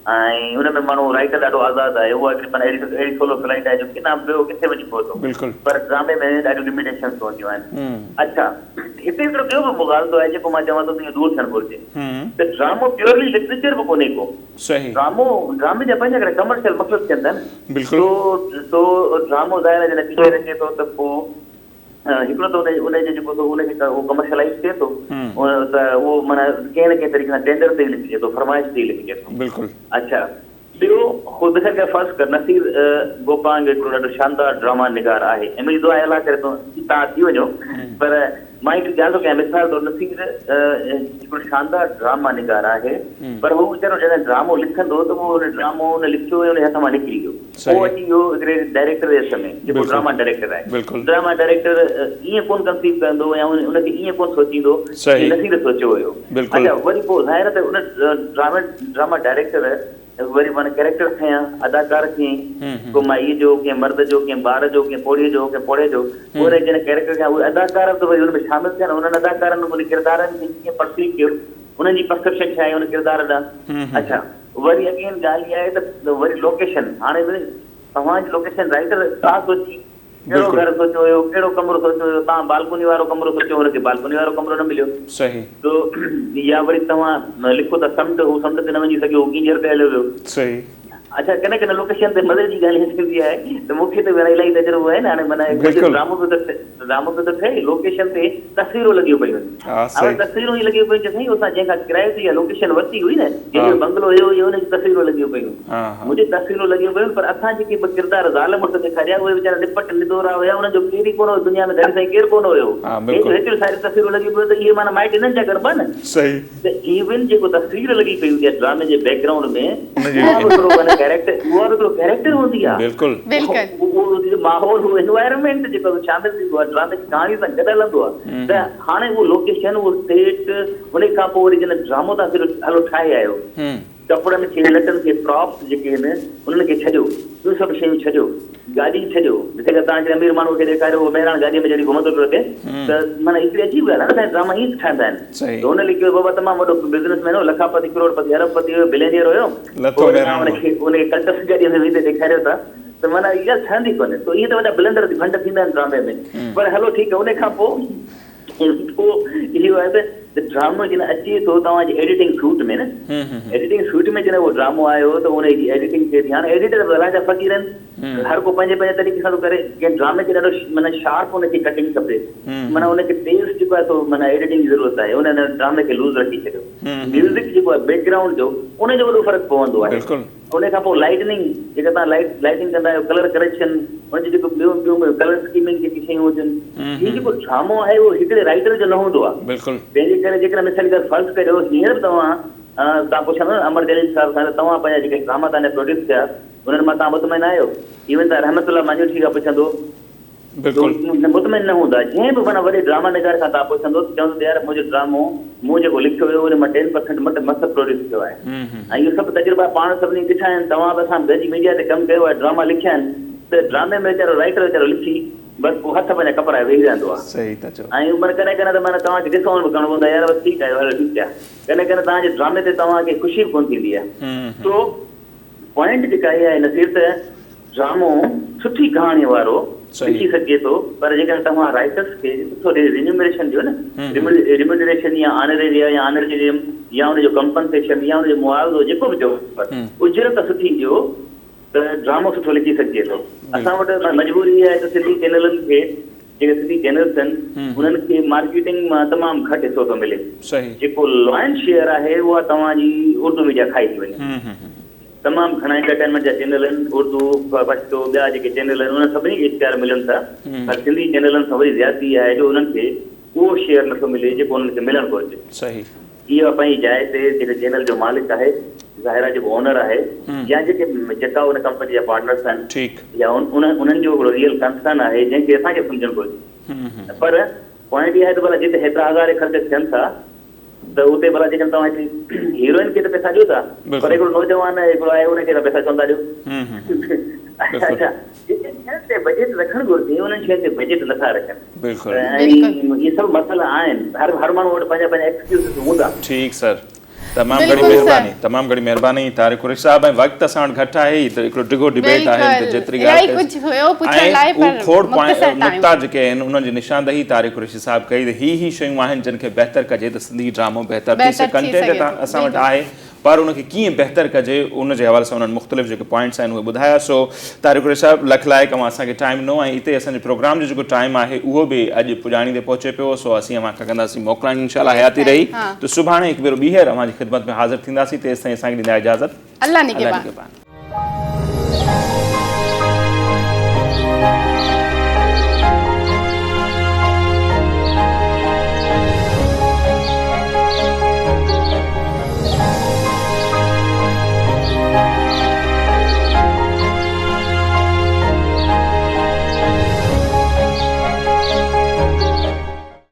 ۽ ان ۾ ماڻهو رائيٽر ڏاڍو آزاد آهي اها هڪڙي معنيٰ اهڙي اهڙي سولو فلائيٽ آهي جو ڪيڏانهن به ويو ڪٿي وڃي پهتو پر ڊرامي ۾ ڏاڍيون لميٽيشنس هونديون آهن اڇا هتي هڪڙو ٻيو به مغالطو آهي جيڪو مان چوان ٿو ته اهو دور ٿيڻ گهرجي ته ڊرامو پيورلي لٽريچر به ڪونهي ڪو ڊرامو ڊرامي جا پنهنجا هڪڙا ڪمرشل مقصد ٿين ٿا نه سو سو ڊرامو ظاهر آهي جڏهن پڪچر اچي ٿو ته پوء هڪڙو ته ان ان جو جيڪو سو ان کي اهو ڪمرشلائيز ٿئي ٿو ته اهو معنيٰ ڪنهن نه ڪنهن طريقي سان ٽينڊر تي ئي لکجي ٿو فرمائش تي ئي لکجي ٿو. بلڪل. اڇا ٻيو خود مثال ڪري فرض ڪر نصير گوپانگ هڪڙو ڏاڍو شاندار ڊراما نگار آهي ۽ منهنجي دعا آهي الله ڪري تون ٿي وڃو پر مان هڪڙي ڳالهه ٿو ڪيان مثال طور نصير هڪڙو شاندار ڊراما نگار آهي پر هو ويچارو جڏهن ڊرامو لکندو ته اهو ڊرامو ان لکيو ۽ ان جي هٿ مان نڪري ويو. پوء اچي ويو هڪڙي ڊائريڪٽر جي هٿ ۾ جيڪو ڊراما ڊائريڪٽر آهي. ڊراما ڊائريڪٽر ائين ڪونه ڪنسيو ڪندو يا ان کي ائين ڪونه سوچيندو جيئن نصير سوچيو هيو. اڇا وري پوء ظاهر آهي ته ان ڊرامي ڊراما ڊائريڪٽر وري معنيٰ ڪئريڪٽر کنيا، اداڪار کنيائين، ڪو مائيء جو، ڪنهن مرد جو، ڪنهن ٻار جو، ڪنهن پوڙهي جو، ڪنهن پوڙهي جو، پوء انهن جڏهن ڪئريڪٽر کنيا اهي اداڪار به ته وري ان ۾ شامل ٿيا نه، انهن اداڪارن ان ڪردارن کي ڪيئن پرسيو ڪيو، انهن جي پرسيپشن ڇا آهي ان ڪردار ڏانهن. اڇا. وري اگين ڳالهه اها آهي ته وري لوڪيشن هاڻي به توهان جي لوڪيشن رائيٽر ڇا سوچي ڪهڙو گهر سوچيو هيو ڪهڙو ڪمرو سوچيو هيو توهان بالڪوني وارو ڪمرو سوچيو هن کي بالڪوني وارو ڪمرو نه مليو صحيح تو يا وري توهان لکو ٿا سمنڊ هو سمنڊ تي نه وڃي سگهيو هو ڪينجهر تي هليو ويو صحيح اڇا ڪڏهن ڪڏهن لوڪيشن تي مزي جي ڳالهه هي ٿيندي آهي ته مون کي ته الاهي تجربو آهي نه هاڻي معنيٰ ڊرامو به ته ڊرامو پيو ٿو ٺهي لوڪيشن تي تصويرون لڳيون پيون آهن. هاڻي تصويرون ئي لڳيون پيون چي سائين اسان جنهن کان ڪرائي تي اها لوڪيشن ورتي هئي نه جنهن جو بنگلو هيو اهو ان جون تصويرون لڳيون پيون منهنجي تصويرون لڳيون پيون پر اسان جيڪي ٻه ڪردار زال مڙس ڏيکاريا اهي ويچارا نپٽ ندورا هيا انهن جو ڪير ئي ڪونه هيو دنيا ۾ ڌڻي سائين ڪير ڪونه هيو هي جو هيتريون ساريون تصويرون لڳيون پيون ته اهي معنيٰ مائٽ انهن جا ڳڻبا نه ته ايون جيڪو تصوير لڳي پئي هوندي آهي ڊرامي جي بيڪ گرائونڊ ۾ اها به هڪڙو معنيٰ ڪيريڪٽر اها به هڪڙو ڪيريڪٽر هوندي آهي. بلڪل. بلڪل. اهو ماحول اهو انوائرمينٽ جيڪو شامل ٿيندو آهي ڊرامي جي ڪهاڻي سان گڏ هلندو آهي ته هاڻي اهو لوڪيشن اهو سيٽ ان کان پوء وري جڏهن ڊرامو تان صرف هلو ٺاهي آيو ڪپڙن کي لٽن کي پراپس جيڪي آهن انهن کي ڇڏيو ٻيون سڀ شيون ڇڏيو گاڏي ڇڏيو جتي ڪا توهان ڪنهن امير ماڻهوء کي ڏيکاريو اهو مهراڻ گاڏيء ۾ چڙهي گهمندو پيو وتي ته معنيٰ هڪڙي عجيب ڳالهه آهي نه سائين ڊراما ائين ٺهندا آهن ته هن لکيو بابا تمام وڏو بزنس مين هو لکاپتي ڪروڙپتي ارب پتي هيو بلينيئر هيو پوء وري توهان ان کي ان کي ڪلٽس گاڏيء ۾ ويندي ڏيکاريو ٿا ته معنيٰ اها ڳالهه ٺهندي ڪونهي سو اهي ته وڏا بلنڊر ڀنڊ ٿيندا آهن ڊرامي ۾ پر هلو ٺيڪ آهي ان کان پوء. پوء اهو آهي ته ڊرامو جڏهن اچي ٿو توهان جي ايڊيٽنگ سوٽ ۾ نه ايڊيٽنگ سوٽ ۾ جڏهن اهو ڊرامو آيو ته ان جي ايڊيٽنگ ٿئي ٿي. هاڻي ايڊيٽر به الله جا فقير آهن، هر ڪو پنهنجي پنهنجي طريقي سان ٿو ڪري. ڪنهن ڊرامي کي ڏاڍو معنيٰ شارپ ان کي ڪٽنگ کپي، معنيٰ ان کي تيز جيڪو آهي سو معنيٰ ايڊيٽنگ جي ضرورت آهي، ان ڊرامي کي لوز رکي ڇڏيو. ميوزڪ جيڪو آهي بيڪ گرائونڊ جو ان جو وڏو فرق پوندو آهي. ان کان پوء لائٽننگ جيڪا توهان لائٽ لائٽنگ ڪندا آهيو، ڪلر ڪريڪشن، ان جي جيڪو ٻيون ٻيون ڪلر اسڪيمنگ جيڪي شيون هجن، هي جيڪو ڊرامو آهي اهو هڪڙي رائٽر جو نه هوندو آهي. بلڪل. تنهن جي ڪري جيڪڏهن مثال جي ڳالهه فرض ڪريو هينئر به توهان توهان پڇندو نه امر جليل صاحب کان ته توهان پنهنجا جيڪي ڊراما توهان جا پروڊيوس ٿيا انهن مان توهان مطمئن آهيو؟ ايون توهان رحمت الله ماڃوٺي کان پڇندو بلڪل. مطمئن نه هوندا. جنهن به معنيٰ وڏي ڊراما نگار کان توهان پڇندو ته چوندو ته يار منهنجو ڊرامو مون جيڪو لکيو هيو ان مان ٽين پرسينٽ مٽ مس پروڊيوس ٿيو آهي ۽ اهو سڀ تجربا پاڻ سڀني ڏٺا آهن. توهان به اسان به گڏجي ميڊيا تي ڪم ڪيو آهي، ڊراما لکيا آهن ته ڊرامي ۾ ويچارو رائيٽر ويچارو لکي بس پوء هٿ پنهنجا ڪپرائي ويهي رهندو آهي. صحيح ٿا چئو. ۽ معنيٰ ڪڏهن ڪڏهن ته معنيٰ توهان کي ڊس اون به ڪرڻو پوندو آهي يار بس ٺيڪ آهي هلو ٺيڪ آهي. ڪڏهن ڪڏهن توهان جي ڊرامي تي توهان کي خوشي به ڪونه ٿيندي آهي. سو پوائنٽ جيڪا اها آهي نصير ته ڊرامو سٺي ڪهاڻي وارو لکي سگهجي ٿو پر جيڪڏهن توهان رائيٽرس کي سٺو رينيومريشن ڏيو نه، ريميونريشن يا آنريريا يا آنريريم يا ان جو ڪمپنسيشن يا ان جو معاوضو جيڪو به چئو پر اجرت سٺي ڏيو ته ڊرامو سٺو لکي سگهجي ٿو. اسان وٽ مجبوري اها آهي ته سنڌي چينلن کي جيڪي سنڌي چينلز آهن انهن کي مارڪيٽنگ مان تمام گهٽ حصو ٿو ملي. جيڪو لائن شيئر آهي اها توهان جي اردو ميڊيا کائي ٿي وڃي. تمام گهڻا انٽرٽينمينٽ جا چينل آهن اردو، پشتو ٻيا جيڪي چينل آهن انهن سڀني کي اشتهار ملن ٿا پر سنڌي چينلن سان وڏي زيادتي اها آهي جو انهن کي اهو شيئر نٿو ملي جيڪو انهن کي ملڻ گهرجي. اهو پنهنجي جاء تي جيڪو چينل جو مالڪ آهي ظاهر آهي جيڪو اونر آهي يا جيڪي جيڪا ان ڪمپني جا پارٽنرس آهن يا انهن جو هڪڙو ريئل ڪنسرن آهي جنهن کي اسان کي سمجهڻ گهرجي پر پوائنٽ اها آهي ته ڀلا جتي هيترا هزارين خرچ ٿين ٿا ته اتي ڀلا جيڪڏهن توهان هڪڙي هيروئن کي ته پئسا ڏيو ٿا پر هڪڙو نوجوان هڪڙو آهي ان کي ته پئسا ڇو نٿا ڏيو؟ اڇا جن شين تي بجيٽ رکڻ گهرجي انهن شين تي بجيٽ نٿا رکن بلڪل ۽ اهي سڀ مسئلا آهن هر هر ماڻهو وٽ پنهنجا پنهنجا ايڪسڪيوزز هوندا. ٺيڪ سر تمام گهڻي مهرباني تمام گهڻي مهرباني طارق قريشي صاحب ۽ وقت اسان وٽ گهٽ آهي هي ته هڪڙو ڊگهو ڊبيٽ آهي ته جيتري ڳالهه ڪجي ۽ کوڙ نقطا جيڪي آهن انهن جي نشاندهي طارق قريشي صاحب ڪئي ته هي هي شيون آهن جن کي بهتر ڪجي ته سنڌي ڊرامو بهتر ٿي سگهي ڪنٽينٽ ته اسان وٽ آهي پر ان کي ڪيئن بهتر ڪجي ان جي حوالي سان انهن مختلف جيڪي پوائنٽس آهن اهي ٻڌايا سو طارق قريشي صاحب لک لائق اوهان اسان کي ٽائيم ڏنو ۽ اتي اسان جي پروگرام جو جيڪو ٽائيم آهي اهو به اڄ پڄاڻي تي پهچي پيو سو اسين اوهان کان ڪنداسين موڪلاڻي انشاء الله حياتي رهي ته سڀاڻي هڪ ڀيرو ٻيهر اوهان جي خدمت ۾ حاضر ٿينداسين تيستائين اسان کي ڏيندا اجازت الله نگهبان.